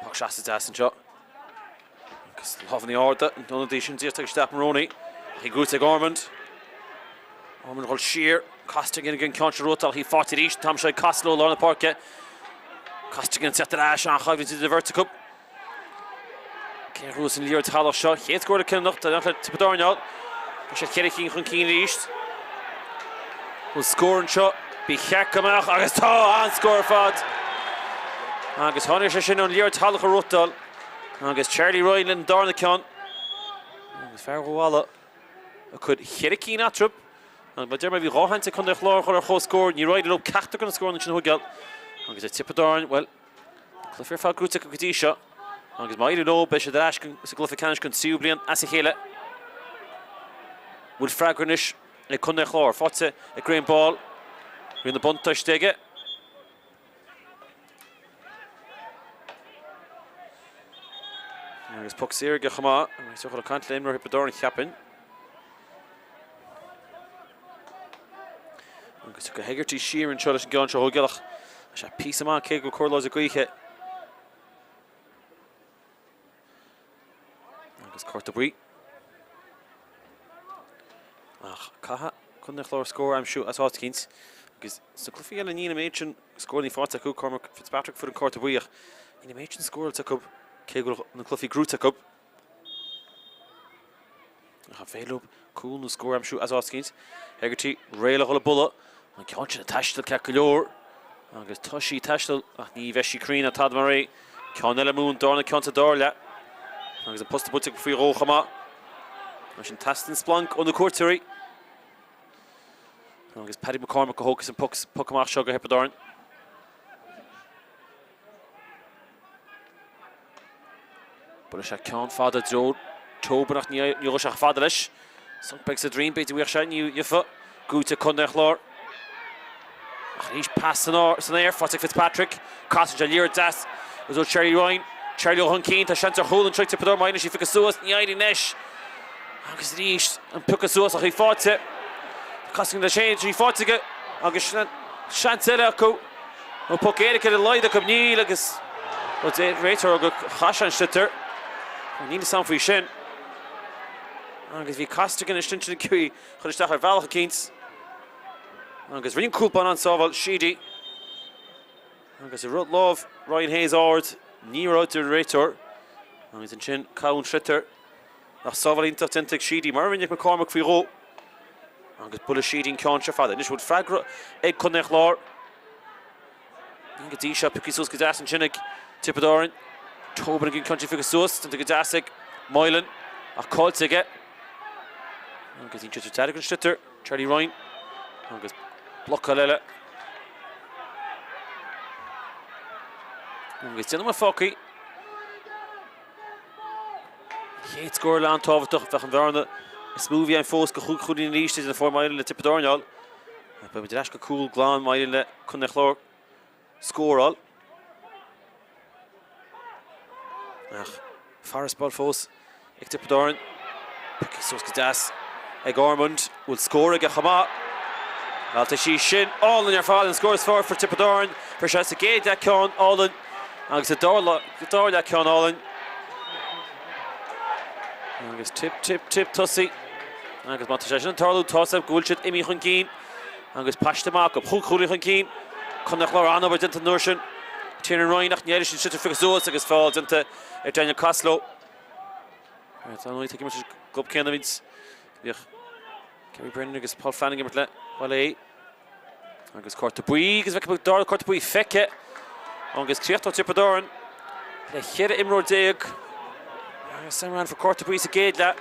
Poc seasta deas anseo. Agus lámhanna arda, an t-ionadaí sin díreach isteach Moroney. Ach í gnóthaithe ag Ormond. Ormond ag dul siar. Costigan ag an ceann seo rútáil í faighte arís. An t-am seo ag Costello i lár na páirce. Costigan ag teacht ar ais, an-choimhlint idir an bheirt acu. Cé a ghnóthós an liathróid shalach seo? Chéad scór le cinniúnach, tá le Tiobraid Árann. Tá sé cheithre cinn chun cinn arís. Bhfuil scór anseo? Ba cheart go mbeadh agus tá! An-scór ar fad! Agus tháinig sé sin ón liathróid shalach a rútáil agus Charlie Ryan lena darna ceann. Agus fear Dhún Mhalla ag cur cheithre cinn eatarthu. Agus mar a deir mé bhí 2 sheans ag Contae an Chláir a chur ar chomhscór. Níor éirigh leo ceachtar de na scóranna sin a thógáil. Agus ag Tiobraid Árann, bhuel, Cluiche ar fad gnóthaithe acu go dtí seo agus má éiríonn leo beidh siad ar ais sa gcluiche ceannais don tríú bliain as a chéile. Bhfuil freagra anois ag Contae an Chláir? Faighte ag Graham Ball. Rian na buntáiste aige. Agus poc saor aige chomh maith. Agus ag caint le imreoir Thiobraid Árann cheapfainn. Agus go Hegarty siar anseo leis an gceann seo a thógáil ach tá sé píosa maith cé go bhfuil cor láidir gaoithe. Agus cárta buí. Ach caithfidh Contae an Chláir scór a aimsiú as áit eicínt. Agus sna cluichí eile níl an méid sin scóranna faighte acu. Cormac Fitzpatrick fuair an cárta buí ach níl an méid sin scóráilte acu cé go bhfuil na cluichí gnóthaithe acu. Ach an féidir leo cúl nó scór a aimsiú as áit eicínt? Hegarty réidh le dhul ag bualadh. An ceann sin ag taisteal ceart go leor. Agus tá sí ag taisteal ach ní bheidh sí cruinn ná tada mar é. Ceann eile amú an darna ceann sa dara leath. Agus an posta buailte faoi dhó chomh maith. Mar sin teastaíonn splanc ó na cuairteoirí. Agus Paddy McCormack a thógfas an poc amach seo go Thiobraid Árann. Buailfidh sé ceann fada i dtreo Tobin ach ní ghabhfaidh sé chomh fada leis. Sonc beag sa droim, b'fhéidir bhíodh sé níofa. Gnóthaithe ag Contae an Chláir. Ach arís pas san aer, faighte ag Fitzpatrick. Casann sé liathróid deas i dtreo Charlie Ryan. Charlie chun cinn, tá seans ar chúl anseo ag Tiobraid Árann má éiríonn sí piocadh suas, ní éiríonn leis. Agus arís an piocadh suas ach í faighte. Costigan leis féin, í faighte aige agus seans eile acu. An poc éirice ar a laghad acu níl agus deir an réiteoir gur chaith sé an sliotar. Níl a fhios agam faoi sin. Agus bhí Costigan istigh ansin ag iarraidh chur isteach ar bhealach eicínt. Agus rinne an cúl báire an-sábháil Sheedy. Agus an raibh lámh Ryan Hayes ard, ní raibh deir an réiteoir. Agus ansin caitheadh an sliotar. Ach sábháil iontach déanta ag Sheedy mar a rinne McCormack faoi dhó. Agus buailfidh Sheedy an ceann seo fada. Anois bhfuil freagra ag Contae an Chláir. Ní go dtí seo, pioctha suas go deas ansin ag Tiobraid Árann. Tobin ag an ceann sin pioctha suas, déanta go deas ag Moylan ach caillte aige. Agus an sliotar dearg an sliotar, Charlie Ryan. Agus blocáil eile. Agus déanamh mar fágtha. Chéad scór eile an-tábhachtach, bheadh an bhearna is mó a bhí ann fós go chúig chúilín arís idir na foirne má éiríonn le Tiobraid Árann a fháil. Beidh muid ar ais go cúl glan má éiríonn le Contae an Chláir scóráil. Ach farasbarr fós ag Tiobraid Árann. Pioctha suas go deas ag Ormond. Bhfuil scór aige chomh maith? Bhuel tá sí sin álainn ar fad, an scór is fearr for Tiobraid Árann. Fuair sé sa gcéad leath ceann álainn agus sa dara leath ceann álainn. Agus tip, tip, tip tosaigh. Agus má tá sé sin ag tarlú, tá go bhfuil siad imithe chun cinn agus paiste maith acu. Chúig chúilín chun cinn. Contae an Chláir an-obair déanta an uair sin. Tiernan Ryan ach ní éirigh sin sliotar a phiocadh suas agus feall déanta ar Daniel Costello. Tá an ag imirt leis an gclub céanna bhíodh Kerry Brennan agus Paul Flanagan ag imirt le Baile Aodha. Agus cárta buí agus bheadh an dara cárta buí feicthe agus críochnóidh Tiobraid Árann le 14 imreoir. Agus Sam Ryan fuair cárta buí sa gcéad leath.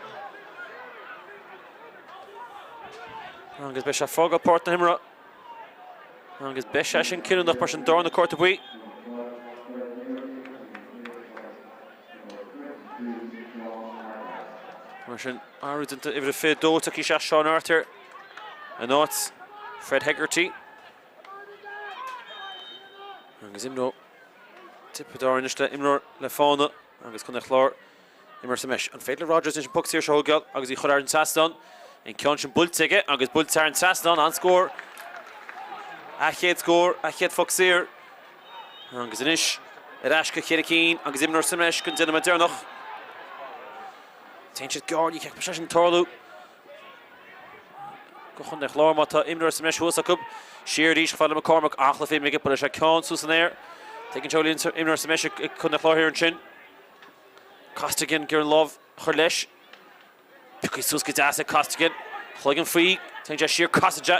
Agus beidh sé ag fágáil páirc na himeartha. Agus beidh sé sin cinniúnach mar sin darna cárta buí. Mar sin, athrú déanta uimhir a 22 tiocfaidh isteach Seán Arthur in áit Fred Hegarty. Agus imreoidh Tiobraid Árann anois le imreoir le fána agus Contae an Chláir imreoir sa mbreis. An féidir le Rodgers anois an poc saor seo a thógáil agus í chur thar an trasnán? An ceann sin buailte aige agus buailte thar an trasnán, an-scór. A chéad scór, a chéad phoc saor. Agus anois ar ais go cheithre cinn agus imreoir sa mbreis don deich nóiméad deireanach. Téann siad gearr, ní cheapfainn sé sin tarlú go Chontae an Chláir má tá imreoir sa mbreis thuas acu. Siar arís chomh fada le McCormack, an-chluiche imithe aige, buailfidh sé ceann suas san aer. Tuigeann sé go bhfuil imreoir sa mbreis ag Contae an Chláir thiar ansin. Costigan ag iarraidh an lámh a chur leis. Pioctha suas go deas ag Costigan. Cloigeann faoi. Téann sé siar, casann sé.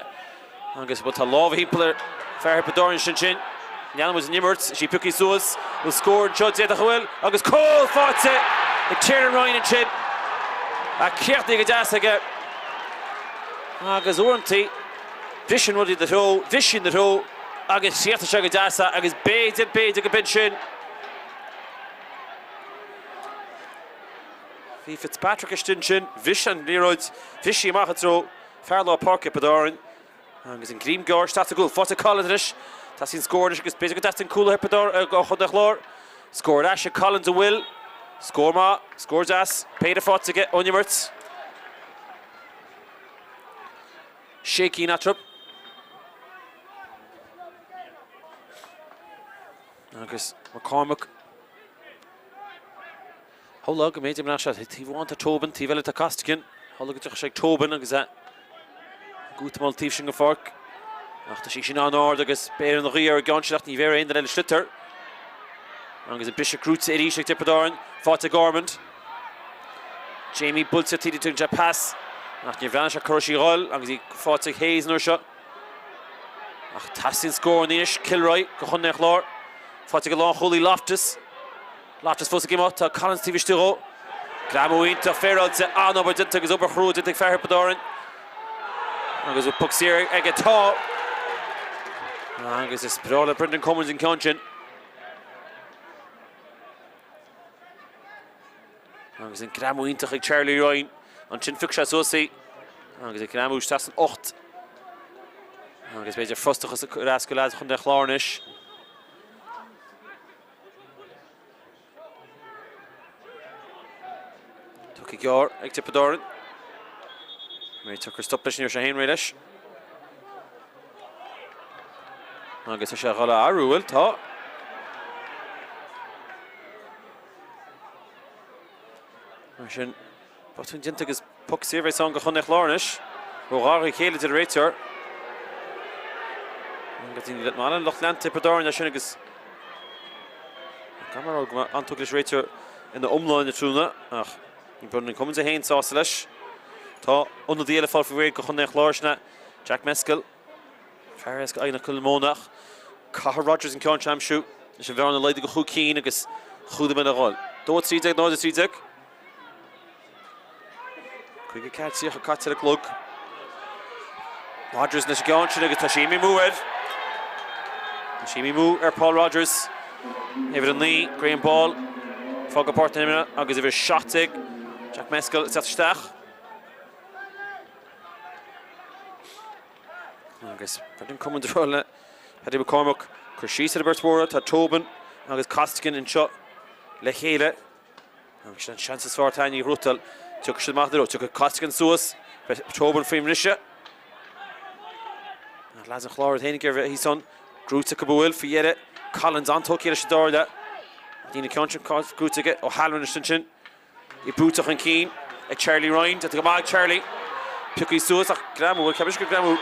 Agus bhuel tá lámh thimpeall ar fear Thiobraid Árann ansin. Leanann muid an imirt. Is í pioctha suas. Bhfuil scór anseo? D'fhéadfadh go bhfuil. Agus cúl faighte ag Tiernan Ryan ansin. A críochnaithe go deas aige. Agus uaireanta briseann rudaí do threo, bhris sí ina threo agus chríochnaigh sé go deas é agus b'fhéidir, b'fhéidir go b'in sin. Bhí Fitzpatrick istigh ansin, bhris an liathróid, bhris sí amach i dtreo fear lár páirce Thiobraid Árann agus an greim gearr isteach sa gcúl. Faighte ag Collins anois. Teastaíonn scór anois agus b'fhéidir go dteastaíonn cúl ó Thiobraid ó Chontae an Chláir. Scór ar ais ag Collins an bhfuil? Scór maith, scór deas, péire faighte aige ón imirt. Sé cinn eatarthu. Agus McCormack Shamhlófá go mb'fhéidir go mbeadh sé taobh amháin tá Tobin, taobh eile tá Costigan. Shamhlófá go dtiocfadh sé ag Tobin agus é ag útamáil an taobh sin den pháirc. Ach tá sí sin an-ard agus b'fhéidir an ghaoth ar an gceann sin ach ní bhéarfaidh aon duine eile sliotar. Agus an briseadh gnóthaithe arís ag Tiobraid Árann, faighte ag Ormond. Jamie buailte taobh tugann sé pas ach níor bhreathnaigh sé cá raibh sí a dhul agus í faighte ag Hayes an uair seo. Ach teastaíonn scór anois, Kilroy do Chontae an Chláir. Faighte ag an lánchúlaí Loftus. Loftus fós ag imeacht, tá Collins taobh istigh dhó. Greamú iontach féaráilte, an-obair déanta agus obair chrua déanta ag fear Thiobraid Árann. Agus an poc saor aige tá. Agus is breá le Brendan Cummins an ceann sin. Agus an greamú iontach ag Charlie Ryan. Ansin phioc sé suas í agus ag greamú isteach san ucht. Agus b'fhéidir frustrachas ag cur as do leaids Chontae an Chláir anois. Tugtha gearr ag Tiobraid Árann. Réiteoir ag cur stop leis, ní raibh sé féin réidh leis. Agus tá sé ag dul a athrú, bhfuil? Tá. Mar sin, botún déanta agus poc saor a bheas ann do Chontae an Chláir anois. Ró-ghar dá chéile a deir an réiteoir. Agus ní maith le lucht leanta Thiobraid Árann é sin agus gan mar go mbeadh an-tógtha leis an réiteoir ina iomláine tráthnóna ach ní Brendan Cummins é féin sásta leis. Tá ionadaí eile fáil faoi réir do Chontae an Chláir sin é Jack Mescal. Fear as Aghaidh na Coille Móna ach caithfidh Rodgers an ceann seo a aimsiú leis an bhearna a laghdú go chúig cinn agus chúig nóiméad le dhul. 2 13 0 13. 54 30 caite ar an gclog. Rodgers leis an gceann sin agus tá sé imithe amú air. Tá sé imithe amú ar Paul Rodgers. Uimhir 9, Graham Ball, fágtha páirc na himeartha agus uimhir 17, Jack Mescal ag teacht isteach. Agus Brendan Cummins ag rá le Paddy McCormack, cur síos ar an bheirt mhóra, tá Tobin agus Costigan anseo le chéile. Agus sin an seans is fearr atá againn a ghnóthachtáil. Tiocfaidh siad amach leo, tiocfaidh Costigan suas, beidh Tobin faoin mbriseadh. Ach leaids an Chláir iad féin ag iarraidh a bheith thíos ann. Gnóite acu an bhfuil faoi dheireadh. Collins an-tógtha leis an dara leath. Níl an ceann sin gnóite aige O'Halloran ansin. Í buaite chun cinn ag Charlie Ryan. Déanta go maith ag Charlie. Pioctha suas ach greamú, bhuel, ceapaimse gur greamú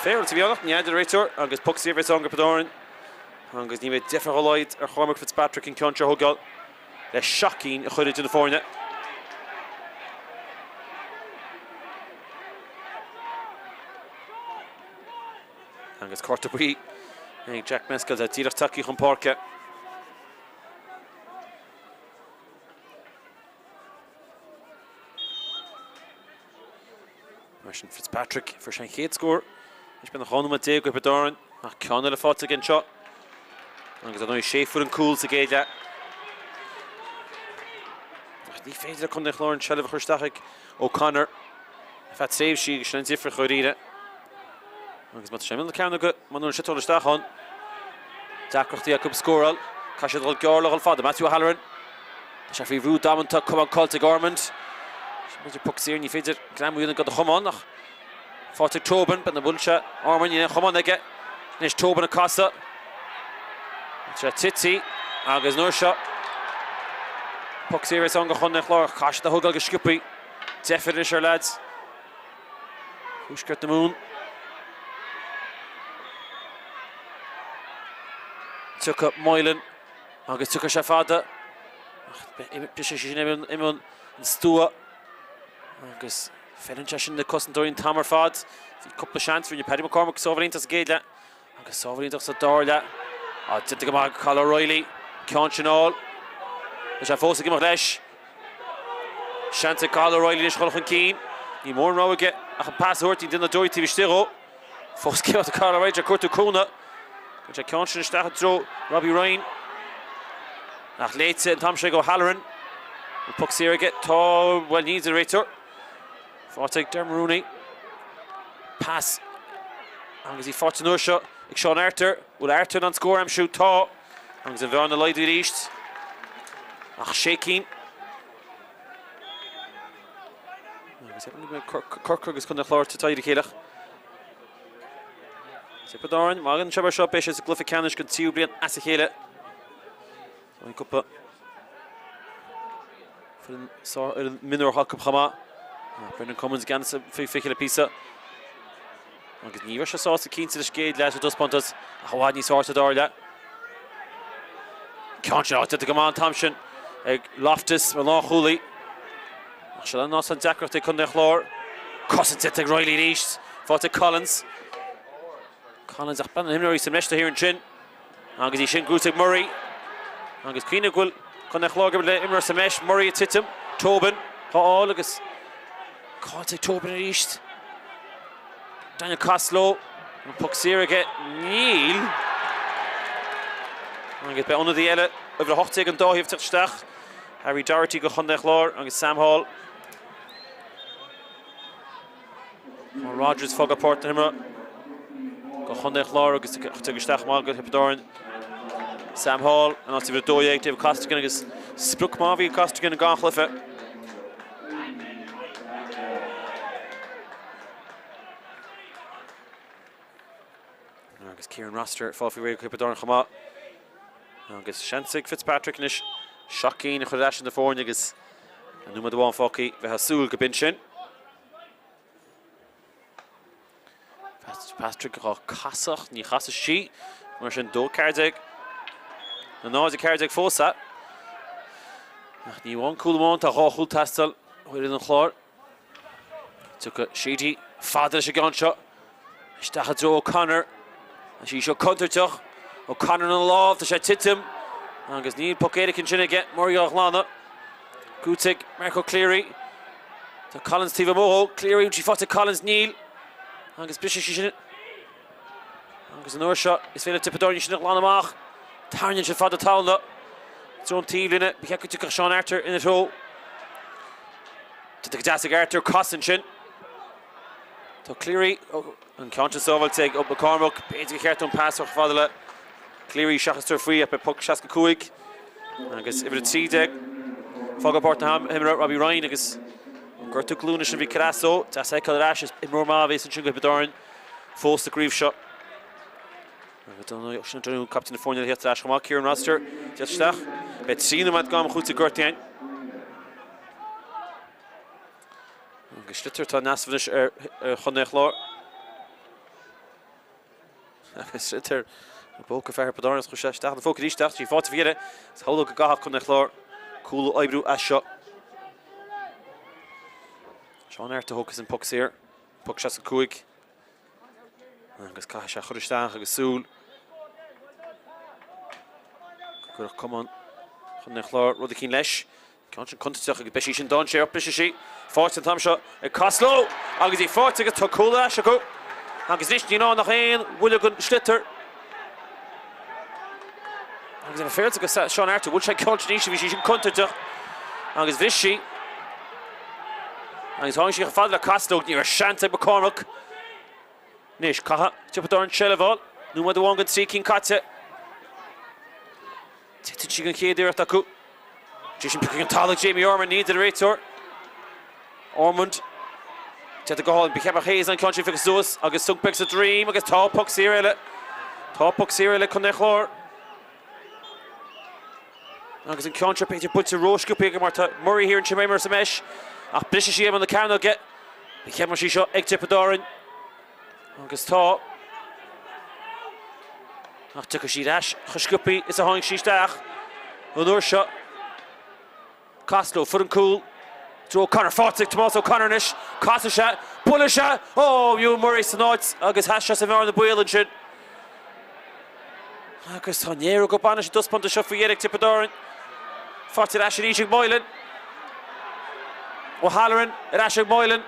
féaráilte a bhí ann ach n'fheadar a réiteoir agus poc saor a bheas ann do Thiobraid Árann agus ní bheidh deifir dá laghad ar Chormac Fitzpatrick an ceann seo a thógáil le 7 cinn a chur idir na foirne. Agus cárta buí ag Jack Mescal atá díreach tagtha chun páirce. Mar sin Fitzpatrick, fuair sé an chéad scór. Anois beagnach 12 nóiméad do Thiobraid Árann ach ceann eile faighte aige anseo. Agus ar ndóigh sé fuair an cúl sa gcéad leath. Ach ní féidir le Contae an Chláir an tseilbh a chur isteach ag O'Connor ar feadh tréimhsí agus sin an difríocht dháiríre. Agus má tá sé i mbéal na cearnóige, má nuair a isteach ann, deacrachtaí acu scóráil, caithfidh siad a dhul gearr le dhul fada. Matthew O'Halloran, tá sé faoi bhrú damanta, camán caillte ag Ormond. B'fhéidir poc saor, ní féidir greamú a dhéanamh de do chamán ach faighte ag Tobin, b'fhéidir an bhfuil sé, Ormond, níl aon chamán aige. Anois Tobin ag casadh. Tá sé tite agus an uair seo poc saor is ann do Chontae an Chláir, caithfidh siad a thógáil go sciobthaí. Deifir anois ar leaids. Thuaisceart na Mumhan. Tiocfaidh Moylan agus tiocfaidh sé fada. Ach brisfidh sé sin imeall an stua agus feileann sé sin na cosantóirí an t-am ar fad. Bhí cúpla seans, rinne Paddy McCormack sábháil iontach sa gcéad leath agus sábháil iontach sa dara leath. Á, déanta go maith ag Cathal O'Reilly. Ceann sin thall. Tá sé fós ag imeacht leis. Seans ag Cathal O'Reilly anois dhul chun cinn. Ní mór an rogha aige ach an pas a thabhairt. Níl duine ná deoraí taobh istigh dhó. Fós ag imeacht Cathal O'Reilly ag cuartú cúnamh. Cuireann sé ceann sin isteach i dtreo Robbie Ryan. Ach léite an t-am seo ag O'Halloran. An poc saor aige. Tá, bhuel, níl a deir an réiteoir. Faighte ag Dermot Rooney. Pas agus í faighte an uair seo ag Seán Arthur. Bhfuil Arthur in ann scór a aimsiú? Tá. Agus an bhearna ag laghdú arís. Ach sé cinn. Agus Corcaigh agus Contae an Chláir tite ar a chéile. Tiobraid Árann, má fhaigheann siad seo, beidh siad sa gcluiche ceannais don tríú bliain as a chéile. Tá cúpla foireann sár-fhoireann mionúir acu chomh maith. Brendan Cummins i gceannas faoi fiche le píosa. Agus ní raibh sé sásta cinnte leis an gcéad leath sa dtaispeántas ach i bhfad níos fearr sa dara leath. Ceann sin déanta go maith an t-am sin ag Loftus mar lánchúlaí. Ach seo an an deacracht ag Contae an Chláir. Cosaint déanta ag Reilly arís. Faighte ag Collins. Collins ach bean na himreoirí sa mbreis thiar ansin agus í sin gnóthaithe ag Murray. Agus cuimhnigh go bhfuil Contae an Chláir ag imirt le imreoir sa mbreis, Murray ag titim, Tobin á fháil agus caillte ag Tobin arís. Daniel Costello, an poc saor aige, níl. Agus beidh ionadaí eile, uimhir 18 an dá thaobh ag teacht isteach, Harry Doherty do Chontae an Chláir agus Sam Hall. Tá Rogers fágtha páirc na himeartha do Chontae an Chláir agus ag isteach amach go Thiobraid Árann. Sam Hall in áit uimhir 12, David Costigan agus sprioc maith a bhí ag Costigan i ngach cluiche. Agus Kieran Rossiter ag fáil faoi réir do Thiobraid Árann chomh maith. Agus seans ag Fitzpatrick anois seacht gcinn a chur ar ais ina foirne agus nóiméad amháin fágtha bheith ag súil go b'in sin. Fitzpatrick dhá casadh, ní chasfaidh sí mar sin 2 14 nó 0 14 fós. Ach ní amháin cúl amháin, tá dhá chúl ag teastáil ó fhoireann an Chláir. Tiocfaidh Sheedy fada leis an gceann seo. Isteach i dtreo O'Connor. Tá sí seo contúirteach. O'Connor ina lámh, tá sé ag titim. Agus níl poc éirice ansin aige, Murray á ghlanadh. Gnóthaithe ag Marco Cleary. Tá Collins taobh amuigh dhó. Cleary, sí faighte ag Collins, níl. Agus briseann sí sin. Agus an uair seo, is féidir le Tiobraid Árann sin a ghlanadh amach. Tarraingíonn siad fada talún. I dtreo an taobhlíne, ba cheart go dtiocfadh Sean Arthur ina treo. Déanta go deas ag Arthur, cas ansin. Tá Cleary, an ceann sin sábháilte ag McCormack, b'fhéidir gur cheart dó an pas a chur fada le Cleary seachas tabhairt faoi ach beidh poc 65 agus uimhir 13 fágtha páirc na himeartha, Robbie Ryan agus an gortú glúine sin a bhí Carasso, deas a fheiceáil ar ais, is imreoir maith a bhéas ansin do Thiobraid Árann fós sa gcraobh seo. Agus sin an captaen na foirne le theacht ar ais chomh maith, Kieran Rossiter, teacht isteach. Beidh 3 nóiméad d'am cúitimh gortaithe againn. Agus sliotar atá in easnamh anois ar Chontae an Chláir. Agus sliotar i bpóca fear Thiobraid Árann is chuir sé isteach ina phóca arís isteach trí fáilte faoi dheireadh. Is shamhlódh go gcaithfeadh Contae an Chláir cúl a oibriú as seo. Seán Arthur a thógfas an poc saor, poc 65. Agus caithfidh sé a chur isteach agus súil go gcuirfeadh cumann Chontae an Chláir rud eicínt leis. Ceann sin contúirteach agus beidh sí sin dainséarach, brisfidh sí. Faighte an t-am seo ag Costello agus í faighte agus tá cúl ar ais acu. Agus anois níl ann ach aon bhuille den sliotar. Agus an féilte go Seán Arthur, bhuail sé ceann sin arís, bhí sí sin contúirteach agus bhris sí. Agus tháinig sí chomh fada le Costello, ní raibh seans ag McCormack. Anois, caithfidh Tiobraid Árann seilbh a fháil. Nóiméad amháin den 3 cinn caite. Titeann sí den chéad iarracht acu. Sé sin pioctha den talamh ag Jamie Ormond, ní den réiteoir. Ormond. Déanta go hálainn. Ba cheart Hayes an ceann sin a phiocadh suas agus sonc beag sa droim agus tá poc saor eile. Tá poc saor eile ag Contae an Chláir. Agus an ceann seo b'fhéidir buailte rósciobtha aige mar tá Murray thiar ansin mar sa mbreis ach briseann sí ar na cearnóige. Ba cheart sí seo ag Tiobraid Árann. Agus tá. Ach tiocfaidh sí ar ais chomh sciobtha is a tháinig sí isteach an uair seo. Costello, fuair an cúl. Joe O'Connor faighte ag Tomás O'Connor anois. Casfaidh sé, buailfidh sé! Ó, Ewan Murray san áit agus sheas sé sa bhearna baol ansin. Agus tá an néaróg ag baint leis an dtaispeántas seo faoi dheireadh ag Tiobraid Árann. Faighte ar ais arís ag Moylan. O'Halloran ar ais ag Moylan.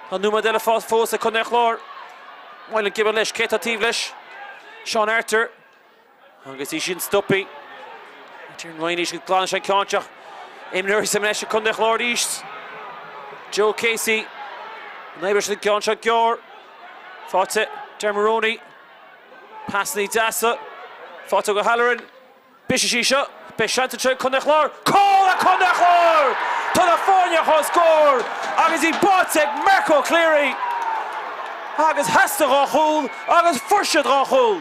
Tá nóiméad eile fós ag Contae an Chláir. Moylan ag imeacht leis. Cé atá taobh leis? Sean Arthur. Agus í sin stoptha. Deir Ryan arís go nglanann sé an ceann seo. Imreoirí sa mbreis ag Contae an Chláir arís. Joe Casey. An oibreoidh siad an ceann seo gearr. Faighte Darren Moroney. Pasannaí deasa. Faighte ag O'Halloran. Brisfidh sí seo. Beidh seans anseo ag Contae an Chláir. Cúl ag Contae an Chláir! Tá na foirne ar comhscór agus í báite ag Marco Cleary! Agus theastaigh dhá chúl agus fuair siad dhá chúl!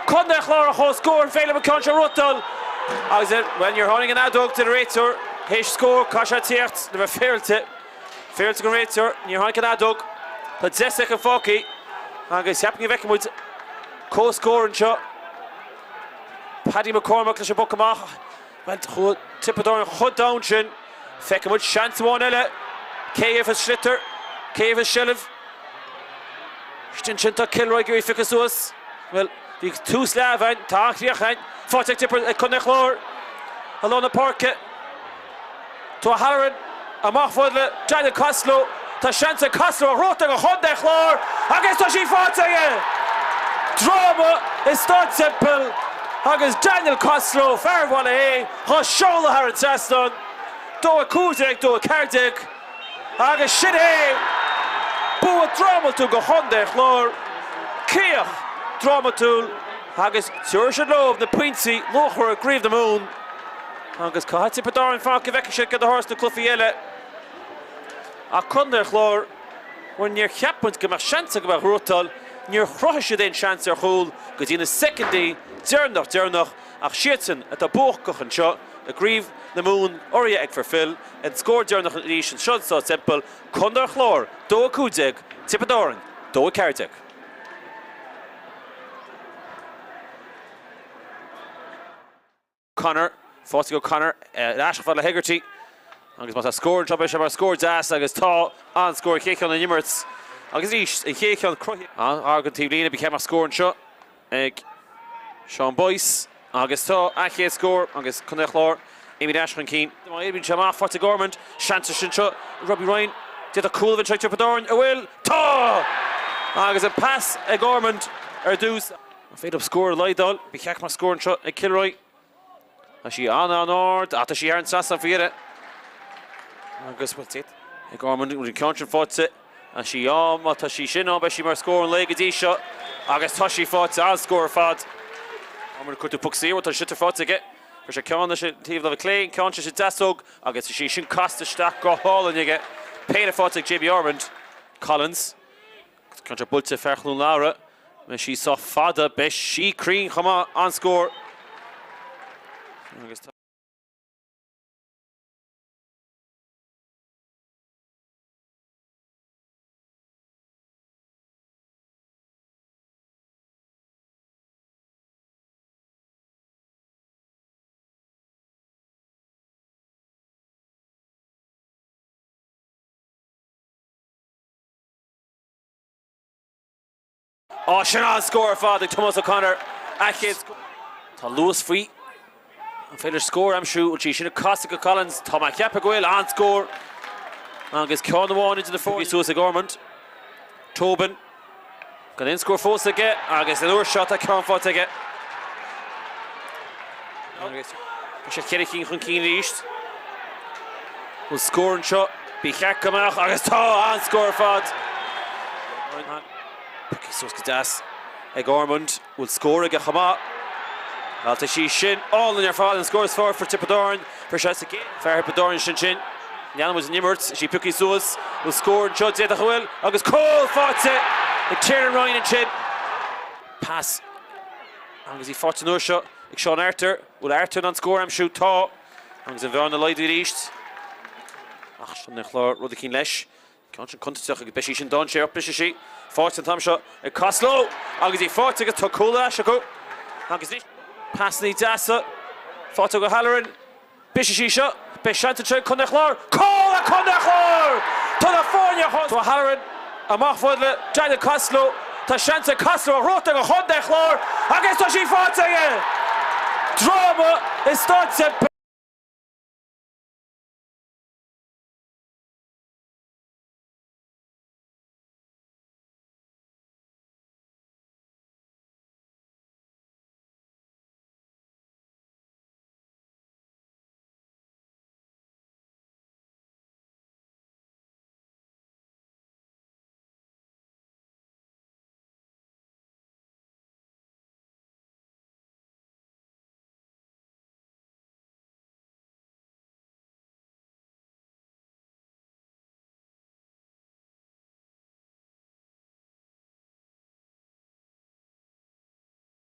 Contae an Chláir ar comhscór, an féidir leo an ceann seo a reáchtáil? Agus, bhuel, níor tháinig an fheadóg don réiteoir théis scór, caithfidh sé tíocht le bheith féaráilte. Féaráilte don réiteoir, níor tháinig an fheadóg. Tá 10 soicind fágtha agus cheapfainn go bhfeicfidh muid comhscór anseo. Paddy McCormack leis an bpoc amach. Bhuel, chuaigh Tiobraid Árann chomh domhain sin. Feicfidh muid seans amháin eile. Cé a gheobhas sliotar? Cé a gheobhas seilbh? Istigh ansin tá Kilroy ag iarraidh piocadh suas. Bhuel, bhí tús leamh ann, tá an-chríoch ann. Faighte ag Tiobraid, ag Contae an Chláir i lár na páirce. Tá O'Halloran amach fad le Daniel Costello. Tá seans ag Costello a ghnóthachtáil do Chontae an Chláir agus tá sí faighte aige! Dráma i Staid Semple agus Daniel Costello, fear Bhaile Héith, dhá seoladh thar an trasnán. 2-15, 2-14 agus sin é bua drámatúil do Chontae an Chláir. Críoch drámatúil agus tabharfaidh siad leo na pointí luachmhara i gCraobh na Mumhan. Agus caithfidh Tiobraid Árann fanacht go bhfeicfidh siad cad a tharlós sna cluichí eile. Ach Contae an Chláir, bhuel níor cheap muid go mbeadh seans acu a ghnóthachtáil, níor chruthaigh siad aon seans ar chúl go dtí na soicindí deireanach deireanach ach siadsan atá buacach anseo i gCraobh na Mumhan urraithe ag Fir Phil. An scór deireanach arís anseo i Staid Semple, Contae an Chláir 2-15, Tiobraid Árann 2-14. O'Connor, faighte ag O'Connor ar ais chomh fada le Hegarty agus má tá scór anseo beidh sé mar scór deas agus tá an-scór an chéad cheann den imirt agus arís an chéad cheann cruthaithe. An-ghar don taobhlíne ba cheart go mbeadh scór anseo ag Seán Boyce agus tá a chéad scór agus Contae an Chláir imithe ar ais chun cinn. Má oibríonn sé amach faighte ag Ormond, seans anseo Robbie Ryan, d'fhéadfadh cúl a bheith anseo ag Tiobraid Árann, an bhfuil? Tá! Agus an pas ag Ormond ar dtús. An féidir leo scór a laghdáil? Ba cheart go mbeadh scór anseo ag Kilroy. Tá sí an-an-ard ach tá sí thar an trasnán faoi dheireadh. Agus bhuel d'fhéadfadh ag Ormond an ceann sin faighte. Tá sí ann, má tá sí sin ann beidh sí mar scór an lae go dtí seo agus tá sí faighte, an-scór ar fad. Ormond ag cuartú poc saor, bhuel tá an sliotar faighte aige. Fuair sé ceann leis an taobh láimhe clé, an ceann seo sa deasóg agus tá sí sin casta isteach go hálainn aige. Péine faighte ag Jamie Ormond. Collins. Ceann seo buailte fear Chluain Labhra. Beidh sí sách fada, beidh sí cruinn chomh maith, an-scór. Agus tá. Á, sin an-scór ar fad ag Tomás O'Connor, a chéad scór. Tá luas faoi. An féidir scór a aimsiú? Bhfuil sí sin ag casadh go Collins? Tá mé ag ceapadh go bhfuil. An-scór. Agus ceann amháin idir na foirne. Suas ag Ormond. Tobin. Gan aon scór fós aige agus an uair seo tá ceann faighte aige. Agus tá sé cheithre cinn chun cinn arís. Bhfuil scór anseo? Ba cheart go mbeadh agus tá! An-scór ar fad! Pioctha suas go deas ag Ormond. Bhfuil scór aige chomh maith? Bhuel tá sí sin álainn ar fad, an scór is fearr for Tiobraid Árann. Fuair sé sa gcéad fear Thiobraid Árann sin sin. Leanann muid an imirt, is í pioctha suas. Bhfuil scór anseo? D'fhéadfadh go bhfuil. Agus cúl faighte ag Tiernan Ryan ansin. Pas agus í faighte an uair seo ag Seán Arthur. Bhfuil Arthur in ann scór a aimsiú? Tá. Agus an bhearna laghdaithe arís. Ach sin an chlár rud eicínt leis. Ceann sin contúirteach agus beidh sí sin dainséarach, brisfidh sí. Faighte an t-am seo ag Costello agus í faighte agus tá cúl ar ais acu. Agus anois pasannaí deasa faighte ag O'Halloran. Brisfidh sí seo. Beidh seans anseo ag Contae an Chláir. Cúl ag Contae an Chláir! Tá na foirne chun. Tá O'Halloran amach fad le Daniel Costello. Tá seans ag Costello a ghnóthachtáil do Chontae an Chláir agus tá sí faighte aige! Dráma i Staid Semple.